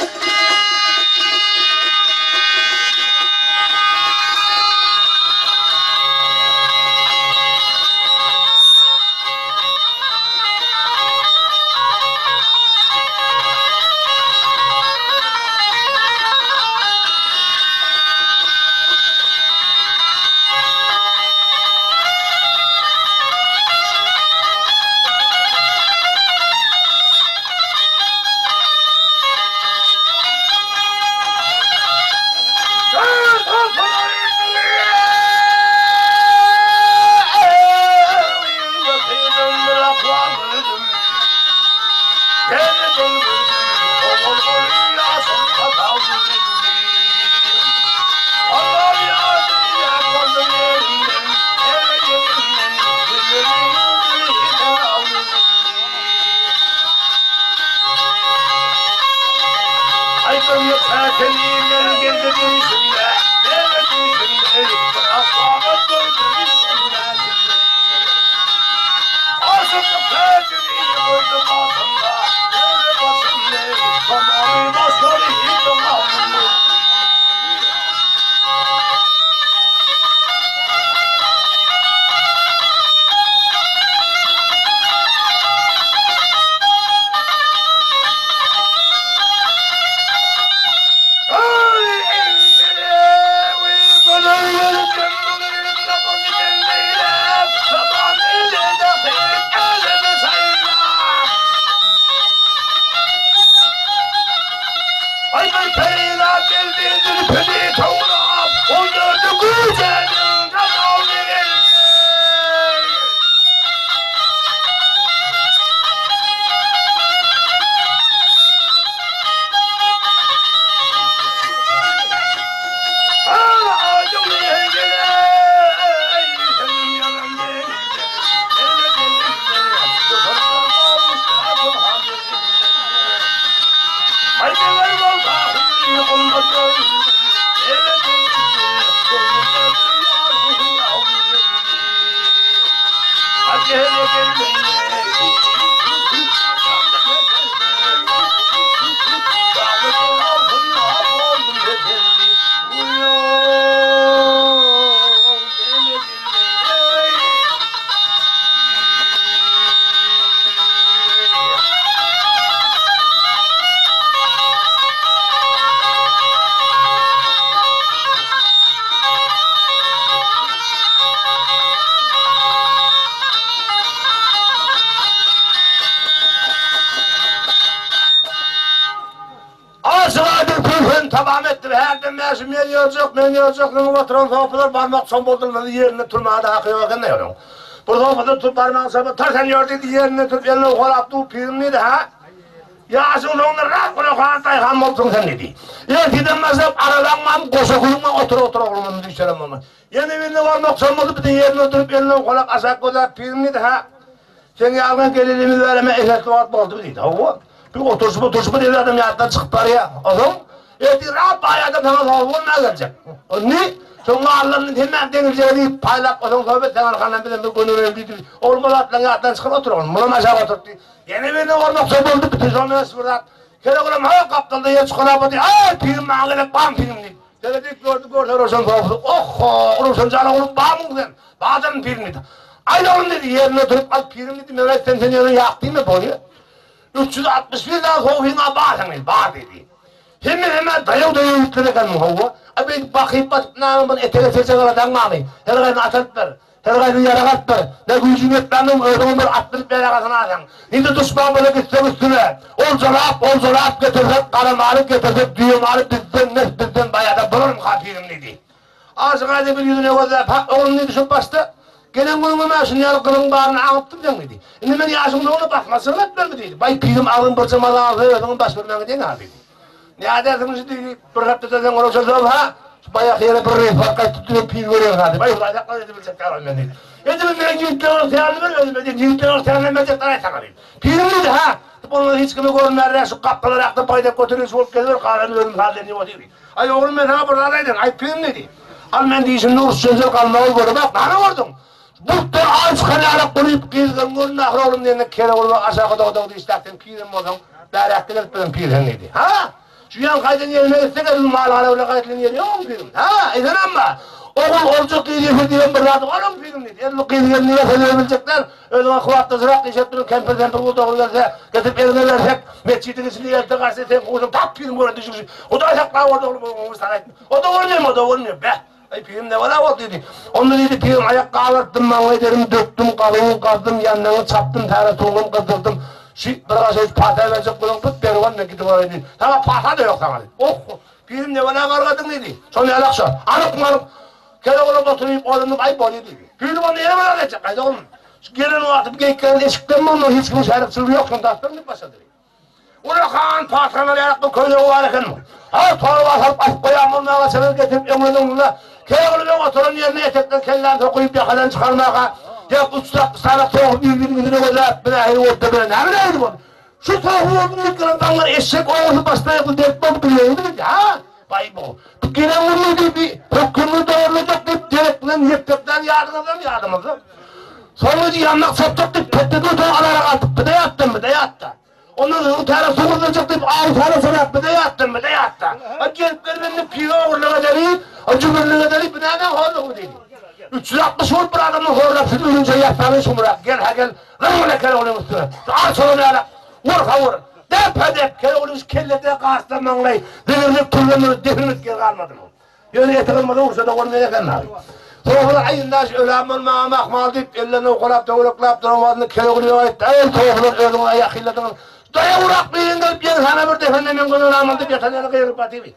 Tabam etdim, hälden bäri men ýörjek, men ýörjek zyňyp oturan sopular barmak çombaldyrmady, ýerinde turmaga-da haky ýok eken-dä onuň. Bir sopudan turup barmagyny çombal, Tur sen ýör diýdi, ýerinden turup elini owkalap dur, pirim diýdi, hä? Ýaşyň soňunda rak ullakan daýhan bolupsyň sen diýdi. Ertirden başlap aralaňman, goşa guýma otur-otur oglum, muny düşerem bolmaz. Ýene birine barmak çombady, bir-de ýerinden turup elini owkalap aşak gözläp, pirim diýdi, hä? Seň ýalyňa gelenimiz bäreme esasly wagt boldumy diýdi. Hawa. Bir oturyşyp oturyşyp bir adam ýatdan çykyp barýar. Onsoň ertir rap baý adam saňa sowgat bolmaga geljek. Indi şoň mallaryny hemmäň deňiljegi diýip paýlap onsoň söhbet seň arkandan bizem bir gönürelim diýdi. Oglum o zatlaryň ýatdan çykyp otur oglum. Munam aşak oturtdy. Ýene birine barmakçy boldy. Bütin şol mens bir zat. Kerek olam ha gapdalda ýer çukalap otyr. Aý pirim maňa gerek bam pirim diýip. Seredip gördi, görse Röwşen sowsuz, Oh-ho, Röwşen jan oglum, barmyň sen? Barjagym pirim diýdi. Aýt oglum diýdi, ýerinde durup al pirim diýdi, men aýtsam sen ýöne ýak diýme, bolýa. 361 sany sowugyň-a bar seň diýdi, bar diýdi. Hemme-hemme daýaw-daýaw ýigitler ekenmiň, hawa. A beýdip bakyp batyp näme bir etege çeçek daňmamy? Her gaýyny atalyp ber. Her gaýyny ýarag alyp ber. Ne güýjüň ýetmändigini özüňem bir at bilip ýaragasyny alsaň. Indi duşman bile gitsek üstüne. Oljalap, oljalap getirsek, gara maly getirsek, düýe maly bizden mes, bizden baýada bolarmyka pirim diýdi. Aşyk Aýdy bir ýüzüne gözläp, Hak oglum diýdi şol başda. Gelen günüňem-ä şuny ýaly gylygyň baryny aňypdym seň diýdi. Indi men ýaşyň soňunda basmaçylyk etmelimi diýdi. Baý pirim agzyň birje mazaly özüňem baş bermäňe deň-ä diýdi. Nädersiň şu diýdi, bir hepdeden soň oraşa söz ha, şu baýaky ýere bir reýs baryp gaýtdyp diýen pir görýän ha diýip, aý Hudaý saklasyn edibiljek däl ol men diýdi. Edibem meniň ýigitler ygtyýaryny ber özüme diýdi, ýigitler ygtyýaryny berjek däl aý saňa diýdi. Pirim diýdi ha, diýip ondan hiç kime görünmänräk şu gapdalarakda baýdak göterişi bolup geziber, galanyny özüm saz diýip otyr diýdi. Aý oglum men saňa bir zat aýdaýyn, aýt pirim diýdi. Al men diýşimde uruş-jenjel galmagy göremok, näme gördüň? Bultdan aý çykan ýalak guryp gyzlaryň göründe ahyr oglum diýende kere bolma aşaky dodagy dişläp sen pirem bolsaň bäräkde gelip bilen pir sen diýdi. Ha? Şu ýan gaýdan ýerime gitsek edil mal-gara bilen gaýdylan ýeri ýokmy pirim? Ha, esenem bar. Ogul olja gyz ýesir diýen bir zady barmy pirim diýdi. Edil gyz gelnige söz berip özüňe kybapdaşrak iş et bilen kempir-sempir guldagyny gelse getirip eliňe bersek metjidiň içinde ýelte garşy sen huşuň tap pirim gören düşüşi. Hudaý saklap boldy oglum oňa sana aýtma. O-da görmeýär, o-da görmeýär. Beh! Aý, pirim ne bala boldy diýdi. Onda diýdi, pirim aýak gabartdym, maňlaý derimi dökdüm, galyňy gazdym, ýandagyňy çapdym, täre suwuňam gyzdurdym. Şi, bir gaşa üç pata berjek bolaň, tut, berip al, men gidip alaýyn diýdi. Saňa pata-da ýok saňa diýdi. Oh-ho, pirim ne bala gargadyň diýdi. Şony ýalak şo. Anyk-manyk. Kere bolup oturyp, oýlanyp, aý, bolýa diýdi. Pirim onda ýene bir zat etjek, aýda oglum. Şu gelen wagtym geýiklerini eşikden bolma, hiç kimiň şärikçiligi ýok, şony tapdym diýip başlady. Ullakan patyşanyň ýarakly köýnegi bar eken. Har torba salyp asyp goýan bolmaga çybyk getirip öňüne öňüne Kerguly beg oturan ýerine etekden kelläni sokup ýakadan çykarmaga ýa uçsak sanak sogup ýüzüni ýüzüne gözläp bir nähili bolupdyr bir näme nähili boldy. Şu sogup boldy diýip gelen daňlar eşek ogrusy başda ýykdy dert bolup bilýäňmi diýdi. Ha? Baý bu. Bu gelen günde diýdi, hökümini dogurlajak diýip derek bilen ýepbekden ýadyňyzdamy ýadymyzda. Soň özi ýandak çapjak diýip petdede oturan alara galyp bir-de ýatdym bir-de ýatda. Ondan soň täre suw gyzdyrjak diýip awy täre sorap bir-de ýatdym bir-de ýatda. A gelip gelip indi piwe ogurlyk edeli, a jübürlik edeli bu näme horlugy bu diýdi. 360 bolup bir adamyň horlap siz ölünçä ýatsaňyz şumrak gel ha gel zyň bile Keregulyň üstüne. Al şony ýala vur ha vur. Dep ha dep Keregulyň şu kellede garsdan maňlaý zigirlik türgenleri defilmik ýer galmady. Ýöne eti gyrmyzy ursa-da bolmaýan eken dagy. Soňra aý indi aş öläm bolmaga mahmal diýip, ellerini owkalap töwerekläp duran wagtynda Keregulyýew aýtdy, Eý, soňra özüňiz aýakylladyňyz. Daýawrak birin gelip ýeňsäme bir depende men gözel amal diýip ýatan ýerine gygyryp batyby.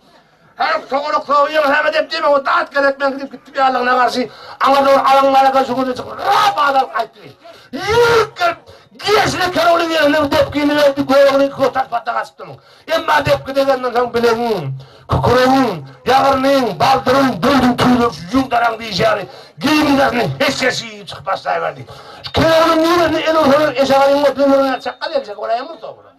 Her soňulyk soňy ýeňsäme dep diýme, o dat gerek meňki diýip gitdi ýarlygyna garşy aňa dogry alaň bar eken şu günde çykyp rap azalyp gaýtdy. Ýüwrüp gelip, geşine Keregulyň ýerine bir depgini berdi, göbegini iki tas patda gaçypdy muň. Emma depgi degenden soň bilegiň, kükregiň, ýagyrnyň, baldyryň, böwrüň tüýleri şu ýüň daraň diýşi ýaly geýimiň daşyna heş-heş çykyp başlaýberdi. Şu Keregulyň niresine el ursalar eşegaýyň otly ömrüne çakgal eljek bolaýamyz soňra.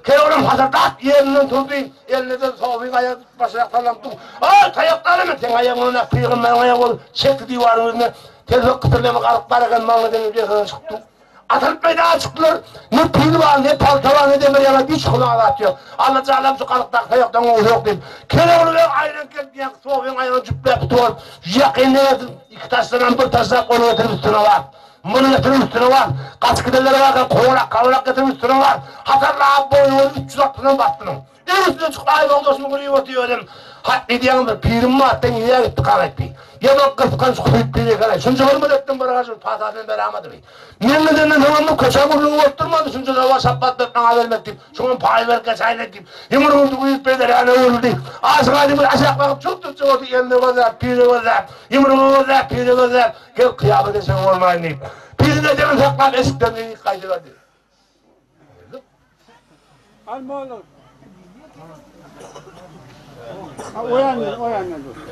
Keregulam hasardap ýerinden turdy, eline-de sowy gaýa başaýak sallap dur. Aý, taýak dälmi? Seň aýagyň öňüne pygamberiň aýagy bolup, çekdi diwaryň ýüzüne. Telpek gytyrlama garyp bar eken, maňlaýdan ýerden çykyp dur. Atylyp meýdana çykdylar. Ne pil bar, ne palta bar, ne demir ýalan, hiç hula zat ýok. Alla jalam şu galykdaky taýakdan gowusy ýok diýip. Kereguly beg aýran gelip ýaňky sowyň aýagyny jüpläp tutup alyp, ýakynda gelsin, iki taşdanam bir taşlap ony getirip üstüne bas. Muny getirip üstüne bas. Gaçyp gidenler barka kowalak, kowalak getirip üstüne bas. Hatarlap boýnuny 360-dan basdynyň. Iň üstüne çykyp aý ýoldaşyny görüp otyr özem. Hat diýýäňiz bir pirim bar, sen nirä gitdi kak etdi. Ýa bir gysganç husyt pir eken-aý, şunça hormat etdim bir gaşyk patasyny berämedi. Men gidenden soňam bu köçe gürrüňi bolup durmady, şunça zowal şapbat berip maňa bermek diýip, şuňam paý berip geçäýmek diýip, ýumruk urdy, guýup beýleräne öwrüldi. Aşyk Aýdyň bir aşak bakyp çyk-çyk boldy, elini gözläp, piri gözläp, ýumrugy gözläp, piri gözläp, gel kyýamat eşegi bolmaýyn diýip, piriň etegini saklap eşikden giňik gaýdyberdi.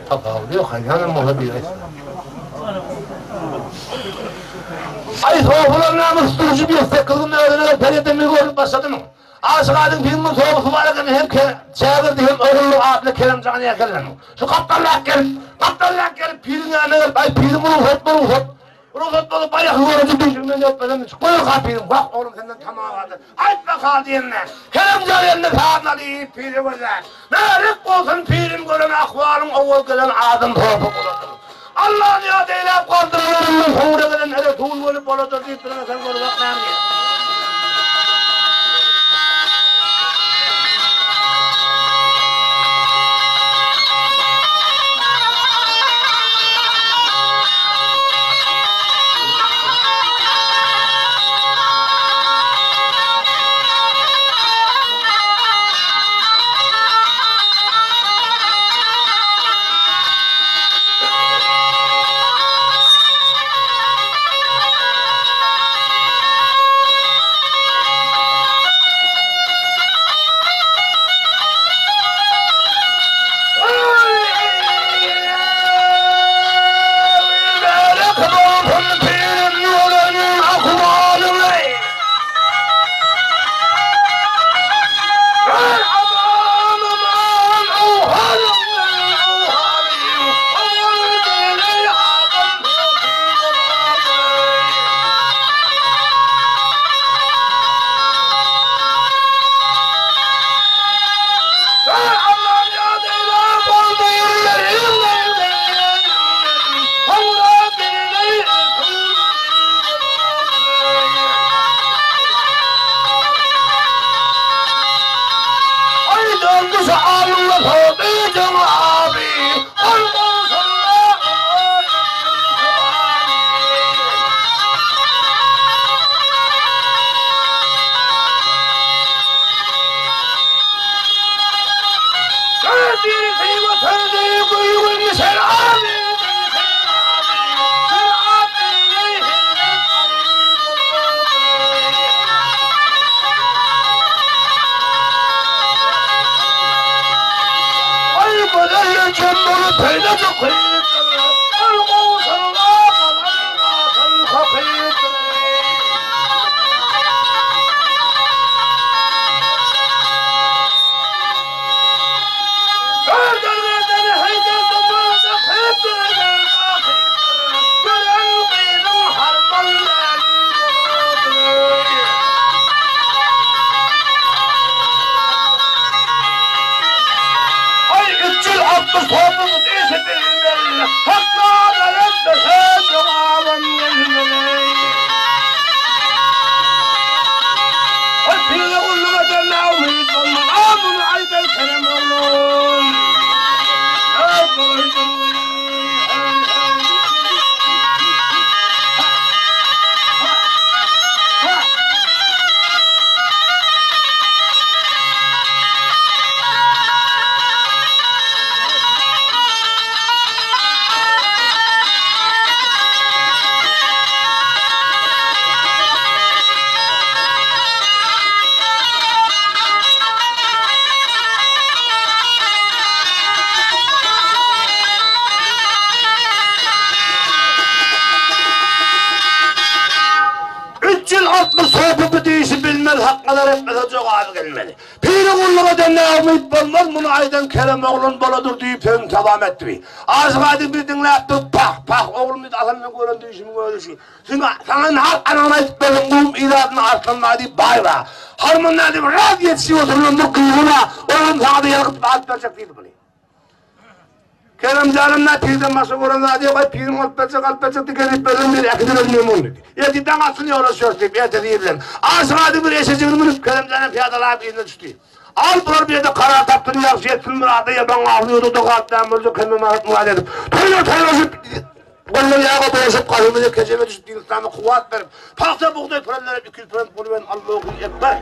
Tapawudy ýok, haýranam bolsa biri aýtsa. Aý, sopular näme üstüni 108 gün özüne peredemi görüp başladymy? Aşyk Aýdyň filmiň sowusy bar eken hem şägirdi hem ogullyk atly Kerem jany ekenler. Şu gapdalrak gelip, gapdalrak gelip piriň ýanyna gelip, aý pirim rugsat, rugsat. Rugsat bolup baýaky görüji dişiňden öpmesem çykmaýar kapyryň, wah oglum senden tama bardyr, aýt bakal diýende, Kerem jan eline sazyn alyp pire gözlär. Mälik bolsun pirim gören ahwalyň owal gelen adam sopy boladyr. Allany ýat eýläp galdyr ýerinden soňra gelen Resul welip boladyr diýip durana sen görüp akmaň diýýär. 360 sopy bu diýişi bilmez, hakgalar etmese jogaby gelmeli. Piri gulluk eden näumyt bolmaz, muny aýdan Kerem oglan boladyr diýip sözüni tamam etdi. Aşyk Aýdyň bir diňläp durup, Pah, pah, oglum diýdi, asyl men gören düýşümiň özi şu. Siň saňa nahar anaňyň aýdyp bersin, gum ilatyny arslanma diýip baý bar. Harman nädip raz ýetişip oturylan bir gyzy bar, oglum saňa-da ýazgyt alyp berjek diýdi muny. Kerem janym nä pirden başga gören zady ýok, aý piriň alyp berjek, alyp berjek diýip gezip berlen biri äkidiler men muny diýdi. Ertir daň atsyn ýola düşeris diýip, ertesi irden. Aşyk Aýdyň bir eşejigini münüp, Kerem janam pyýadalap yzyna düşdi. Al bular bir ýerde karar tapsyn ýagşy etsin myrada ýaban agzy ýuwda doga etmän boljak hemme maksat murad edip toýlar toýlaşyp gollar ýaga bulaşyp galymy kejebe düşüp din yslama kuwwat berip pagta bugdaý pürenlere 200 püren boluben Allahu ekber.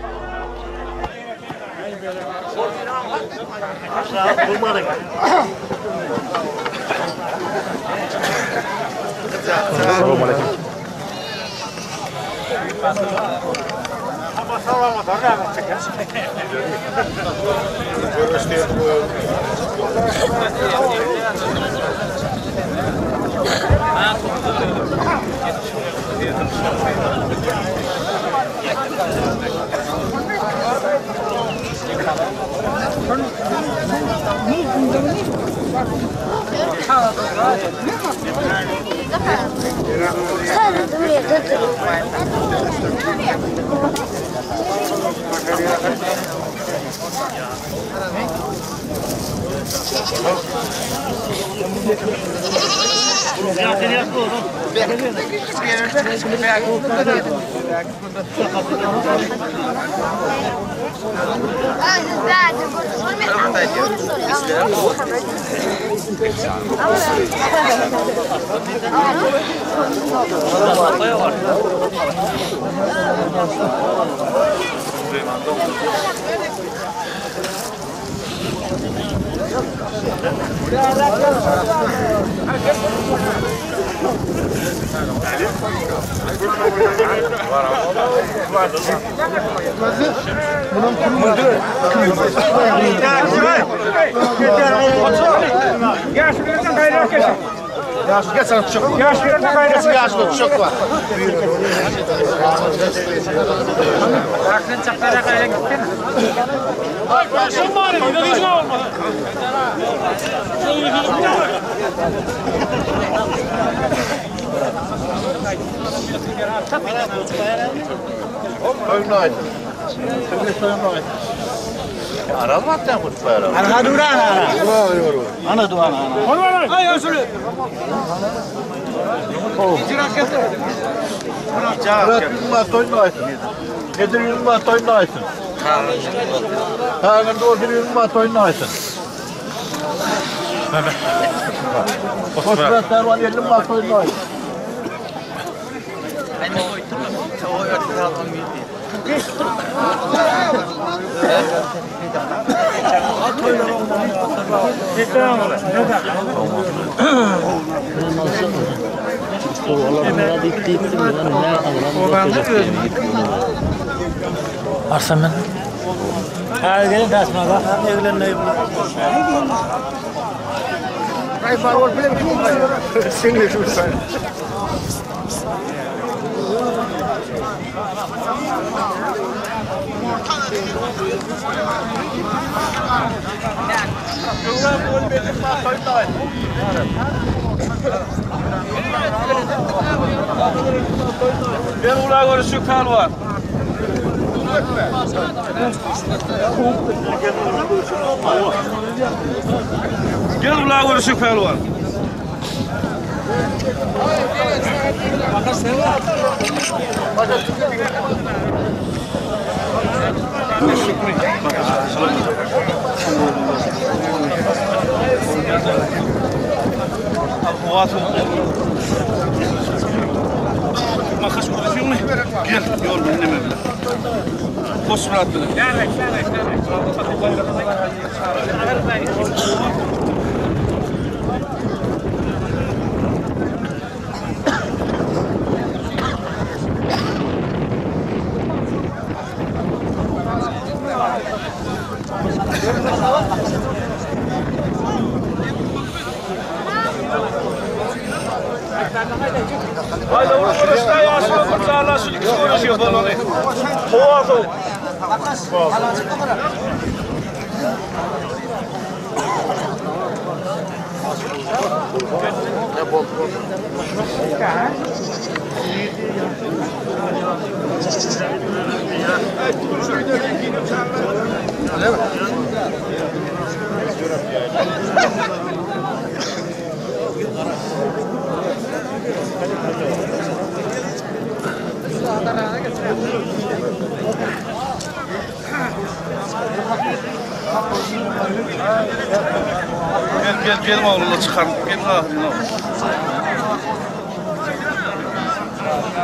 Geliň oglanlar çykaryň. Geliň ahyryn.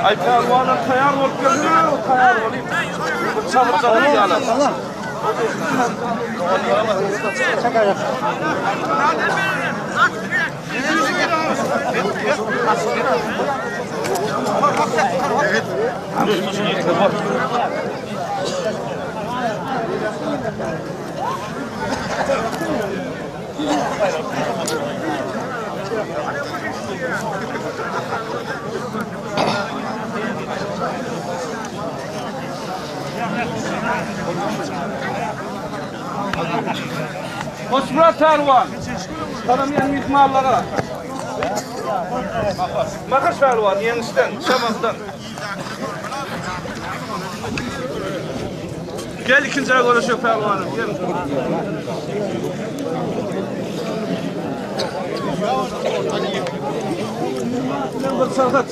Aý pälwanlar taýýar bolup geldi. Taýýar bolup. Bir çabyr çabyr ýaly. Goçmyrat pälwan. Tanamaýan myhmanlara. Mahaş pälwan ýeňişden, Şamahdan. Gel ikinji aý görüşek pälwanym, gel. Bir sagat.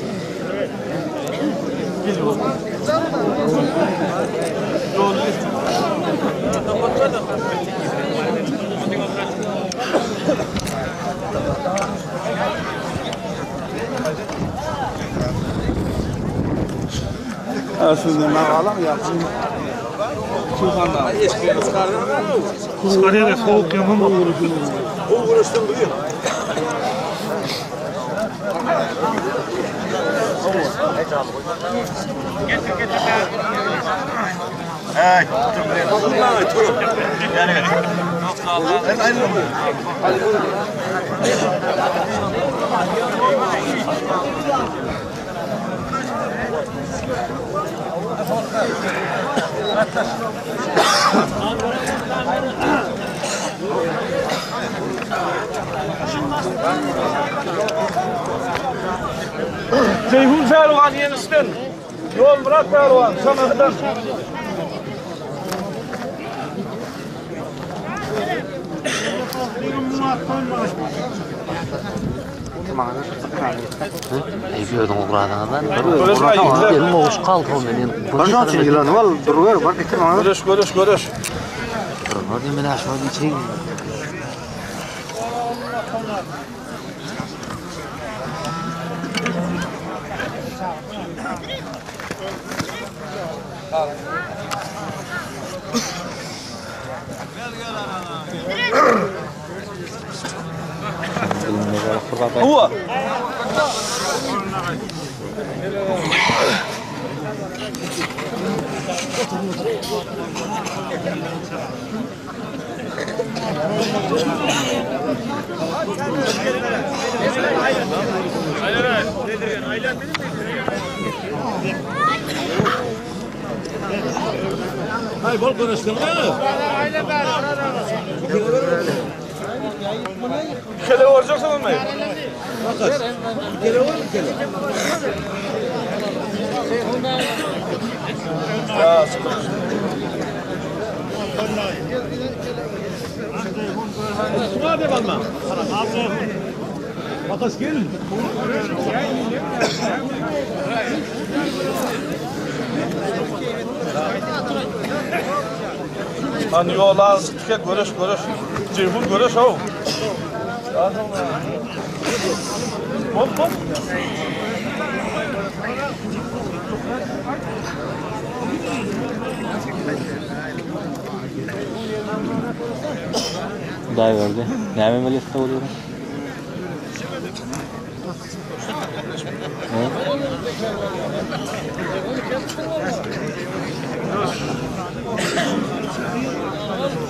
Jeýhun pälwan ýeňişden, Ýolmyrat pälwan Şamahdan. Göreş, göreş, göreş. Hawa. Kele borjaksyň ony. Hani ýola tike göreş göreş. Jeýhun göreş haw. Hop hop. Hudaý berdi. Näme melesde bolýar?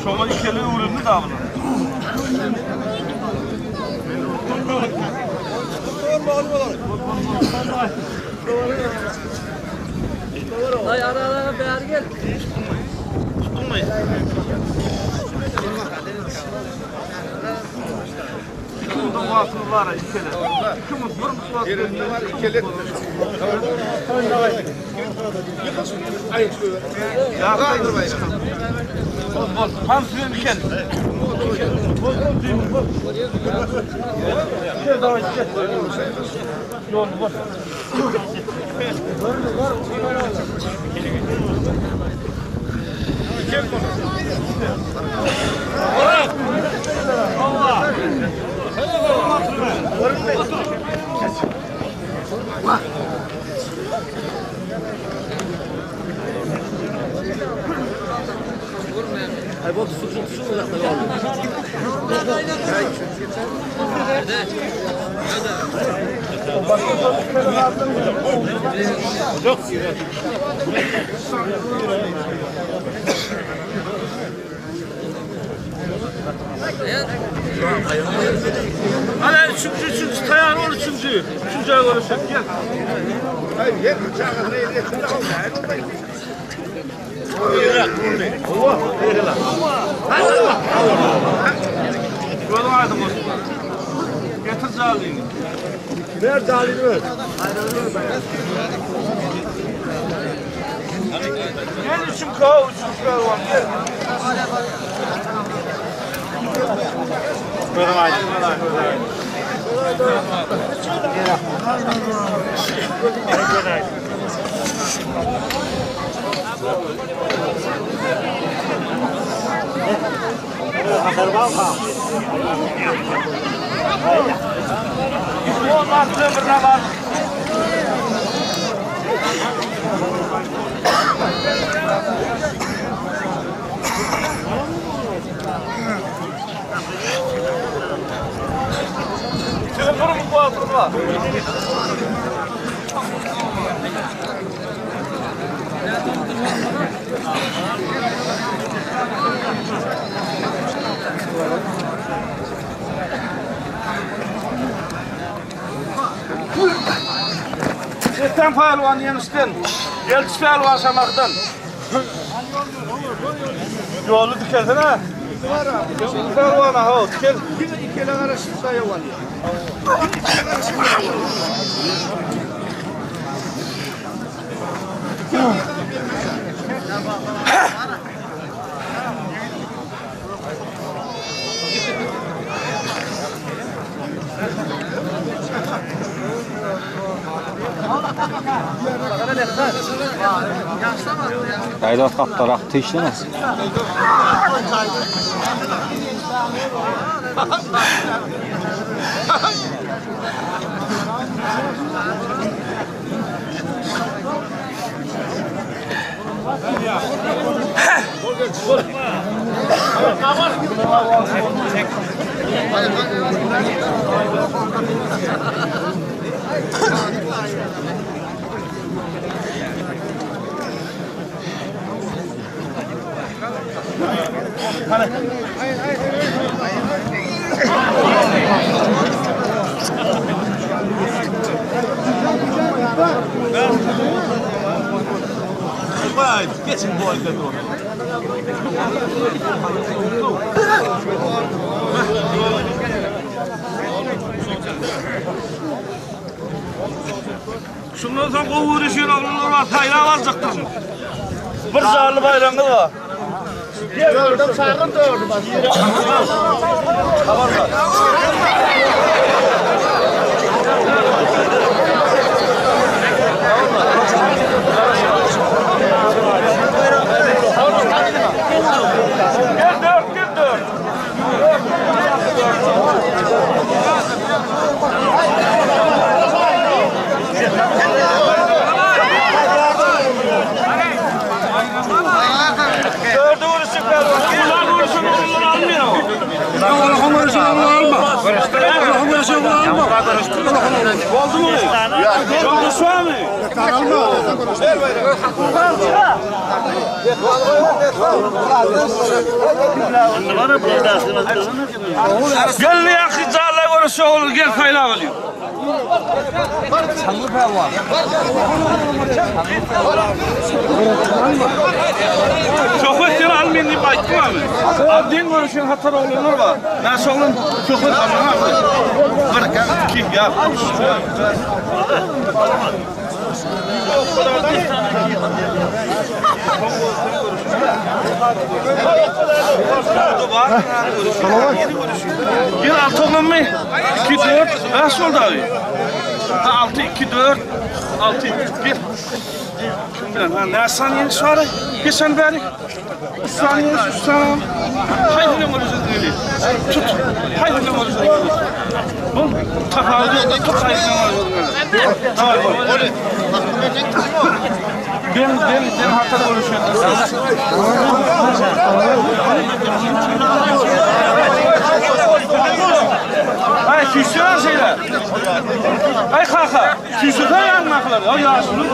Şoňa ikili öwrüldi da bular. Ay ara ara bäri gel. Tutulmaý. İki mudun wagtymyz bar ikili. İki mud, bir mud wagt var ikili. Ya Bol bol. Ham süren ikel. Bol bol düğüm bol. Gel davay gel. Yol bol. Hadi üçüncü, üçüncü taýar bol üçüncü. Üçünjä görüşek gel. Gözüň aýdyň bolsun. Getir jalyny. Ver jalyny ver. Gel üçünkü, ha, üçünkü gel. Gözüň aýdyň. Olmaz ömrüne var. Telefonum bu altında. Setten pälwan ýeňişden, Gelçi pälwan Şamahdan. Ýoly dikelsene. Pälwana ho, dikel. Ikele garaşyp daýaw alýar. Gaýrat gapdarak tyşlana. Şundan soň gowy görüşen oglanlar bar, saýlap aljakdyryn. Bir janly baýragyňyz bar. Dördüm çagyn dördüm. Gel dört, gel dört. Dördü vuruşu pehlivan. Bunlar vuruşun oğulları almıyor. Oldu mu? Konuşma mı? Gel yakı cala görüşü olur gel fayla alıyor. Çok ötleri almayın deyip aytdım abi. Abdin görüşün hatar oğlanlar var. Ben soğlum çok öt almayın abi. Bir, iki, ya. Bir altı oğlan mı? İki, dört. Beş oldu abi. Ha, altı, iki, dört. Altı, bir. Kim bilen, ha, ne saniye sonra? Bir sen beri. Üç saniye, üç saniye. Haydi ne olursa öyle. Tut. Haydi ne olursa öyle. Bol. Tapawudy ýok. Tut haýsyny Daway bol. Ben ben ben hatar görüşýän. Ay süýşsene şeýle. Ay kaka, süýşsene ýanyňdakylar. Ay ýaşuly.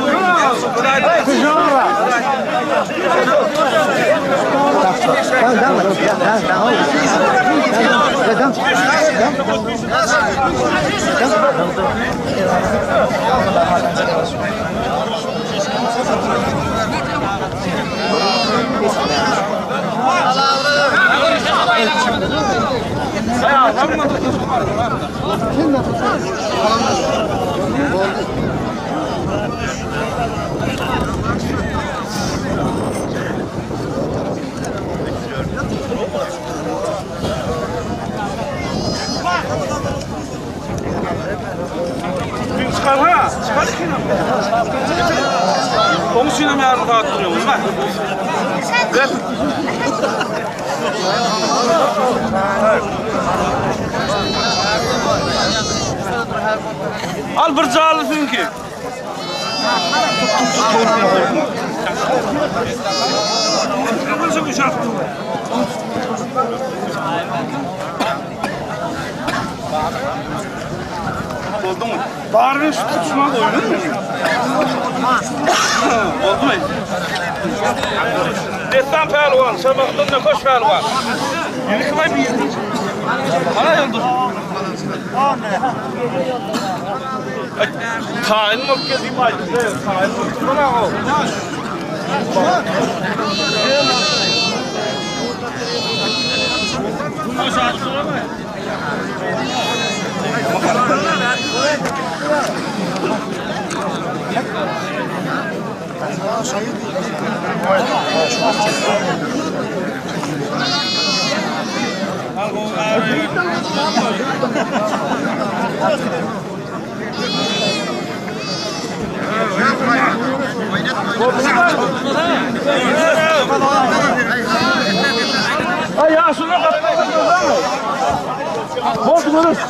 Gün çykar ha, çykar ikinem. Oň üçinem ýarym sagat durýar, bolma. Gel. Al bir jaly seňki. Tut tut tut korkma korkma. Boldumy? Baryny şu tutuşma goýdun mu? Boldumy? Destan pälwan, Şabakdan Nökeş pälwan. Ýene kim aý bir? Ana ýyldyz. Taýyn bolup gel diýip aýtdy. Taýyn bolup durma o. Ay ýaşuly gatnaşdylar. Boldy görüş.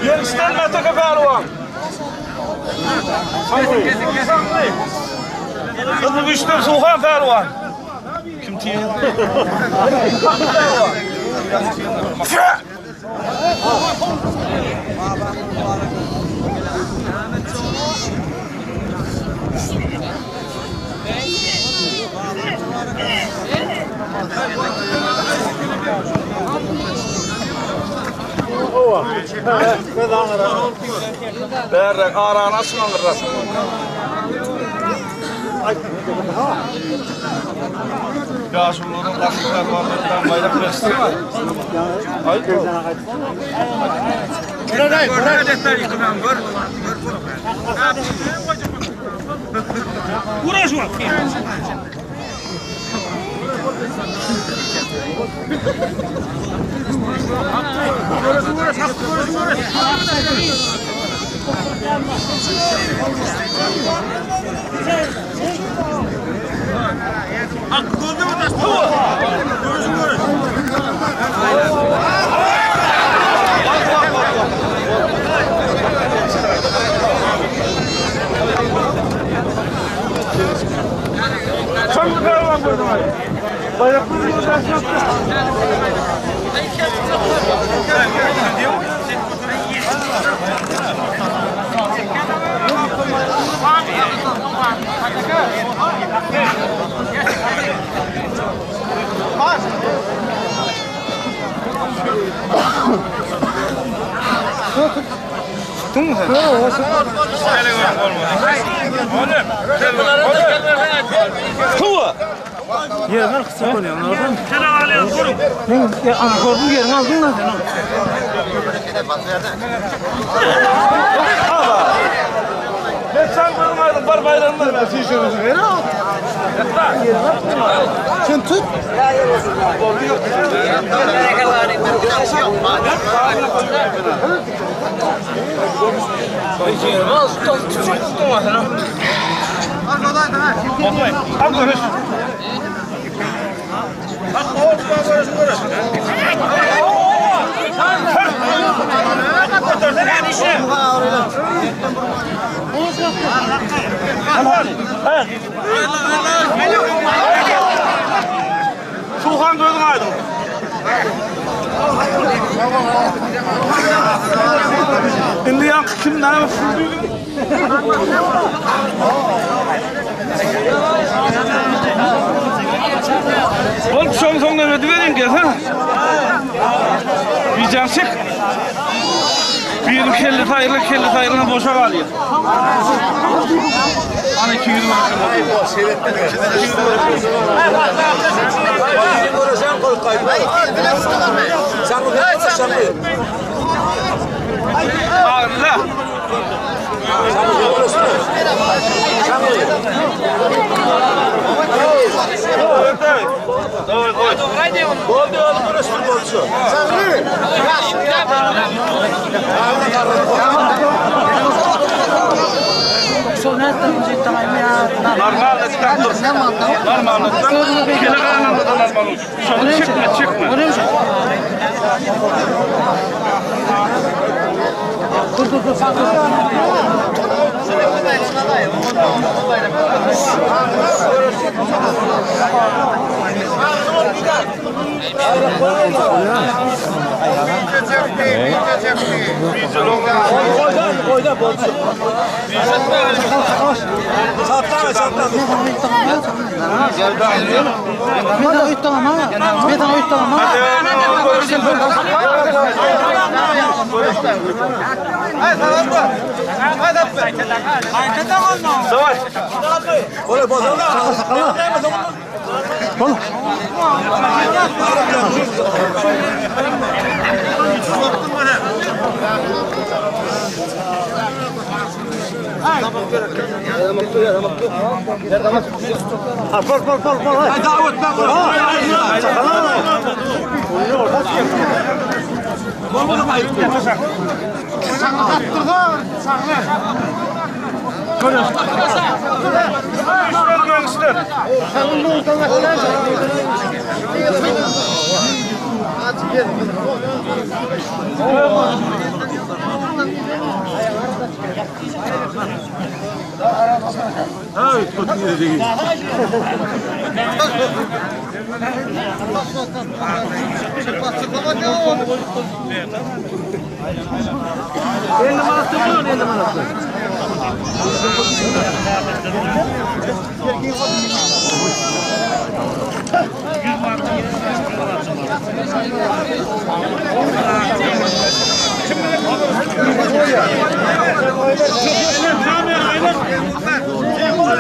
Ýeňişden Mäteke pälwan. Gyzyl güçden Suhan pälwan. Kim tiýen? Bärräk arany açyň aňyrrak. Ýaşulularyň garşy pälwanlardan baýrak berişdi. Şaňly pälwan gördüm aý. Baýrakly Men çaň gördüm aýdyň bar baýragyny ber. Sen tut. Suhan gözüň aýdyň. Indi ýaňky kim näme Bol şoň soň näme ediberiň gel ha. Bijäň çek. Biriniň kellesi aýrylan, kellesi aýrylan boşa galýar. Ana 200 manat. Allah. Normallikden dur. Normallikden. Kele kananda da normal uç. Şonu çekme, çekme. İşler göğüsler.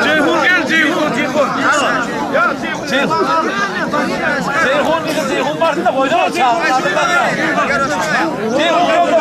Ceyhun gel Ceyhun Ceyhun. Ya Ceyhun. Ceyhun dedi Ceyhun vardı da koydu. Ceyhun koydu.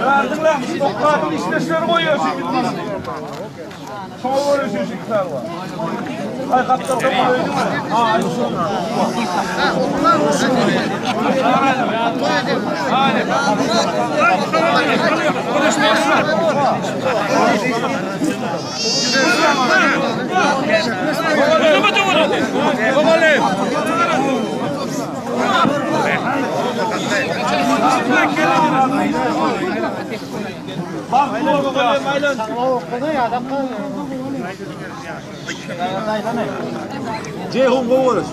Verdiler. Topladın işleşleri koyuyor şimdi. Çoğu öyle şey çıkar var. Ay kaptan da böyle mi? Ceyhun kovarız.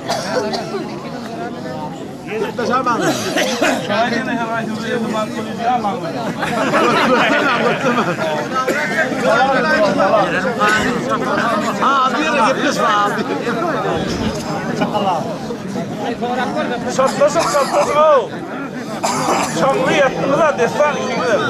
Çatlaşyk çatlaşyk aw. Şaňly ýatdyňyz ha dessan ikiňiz.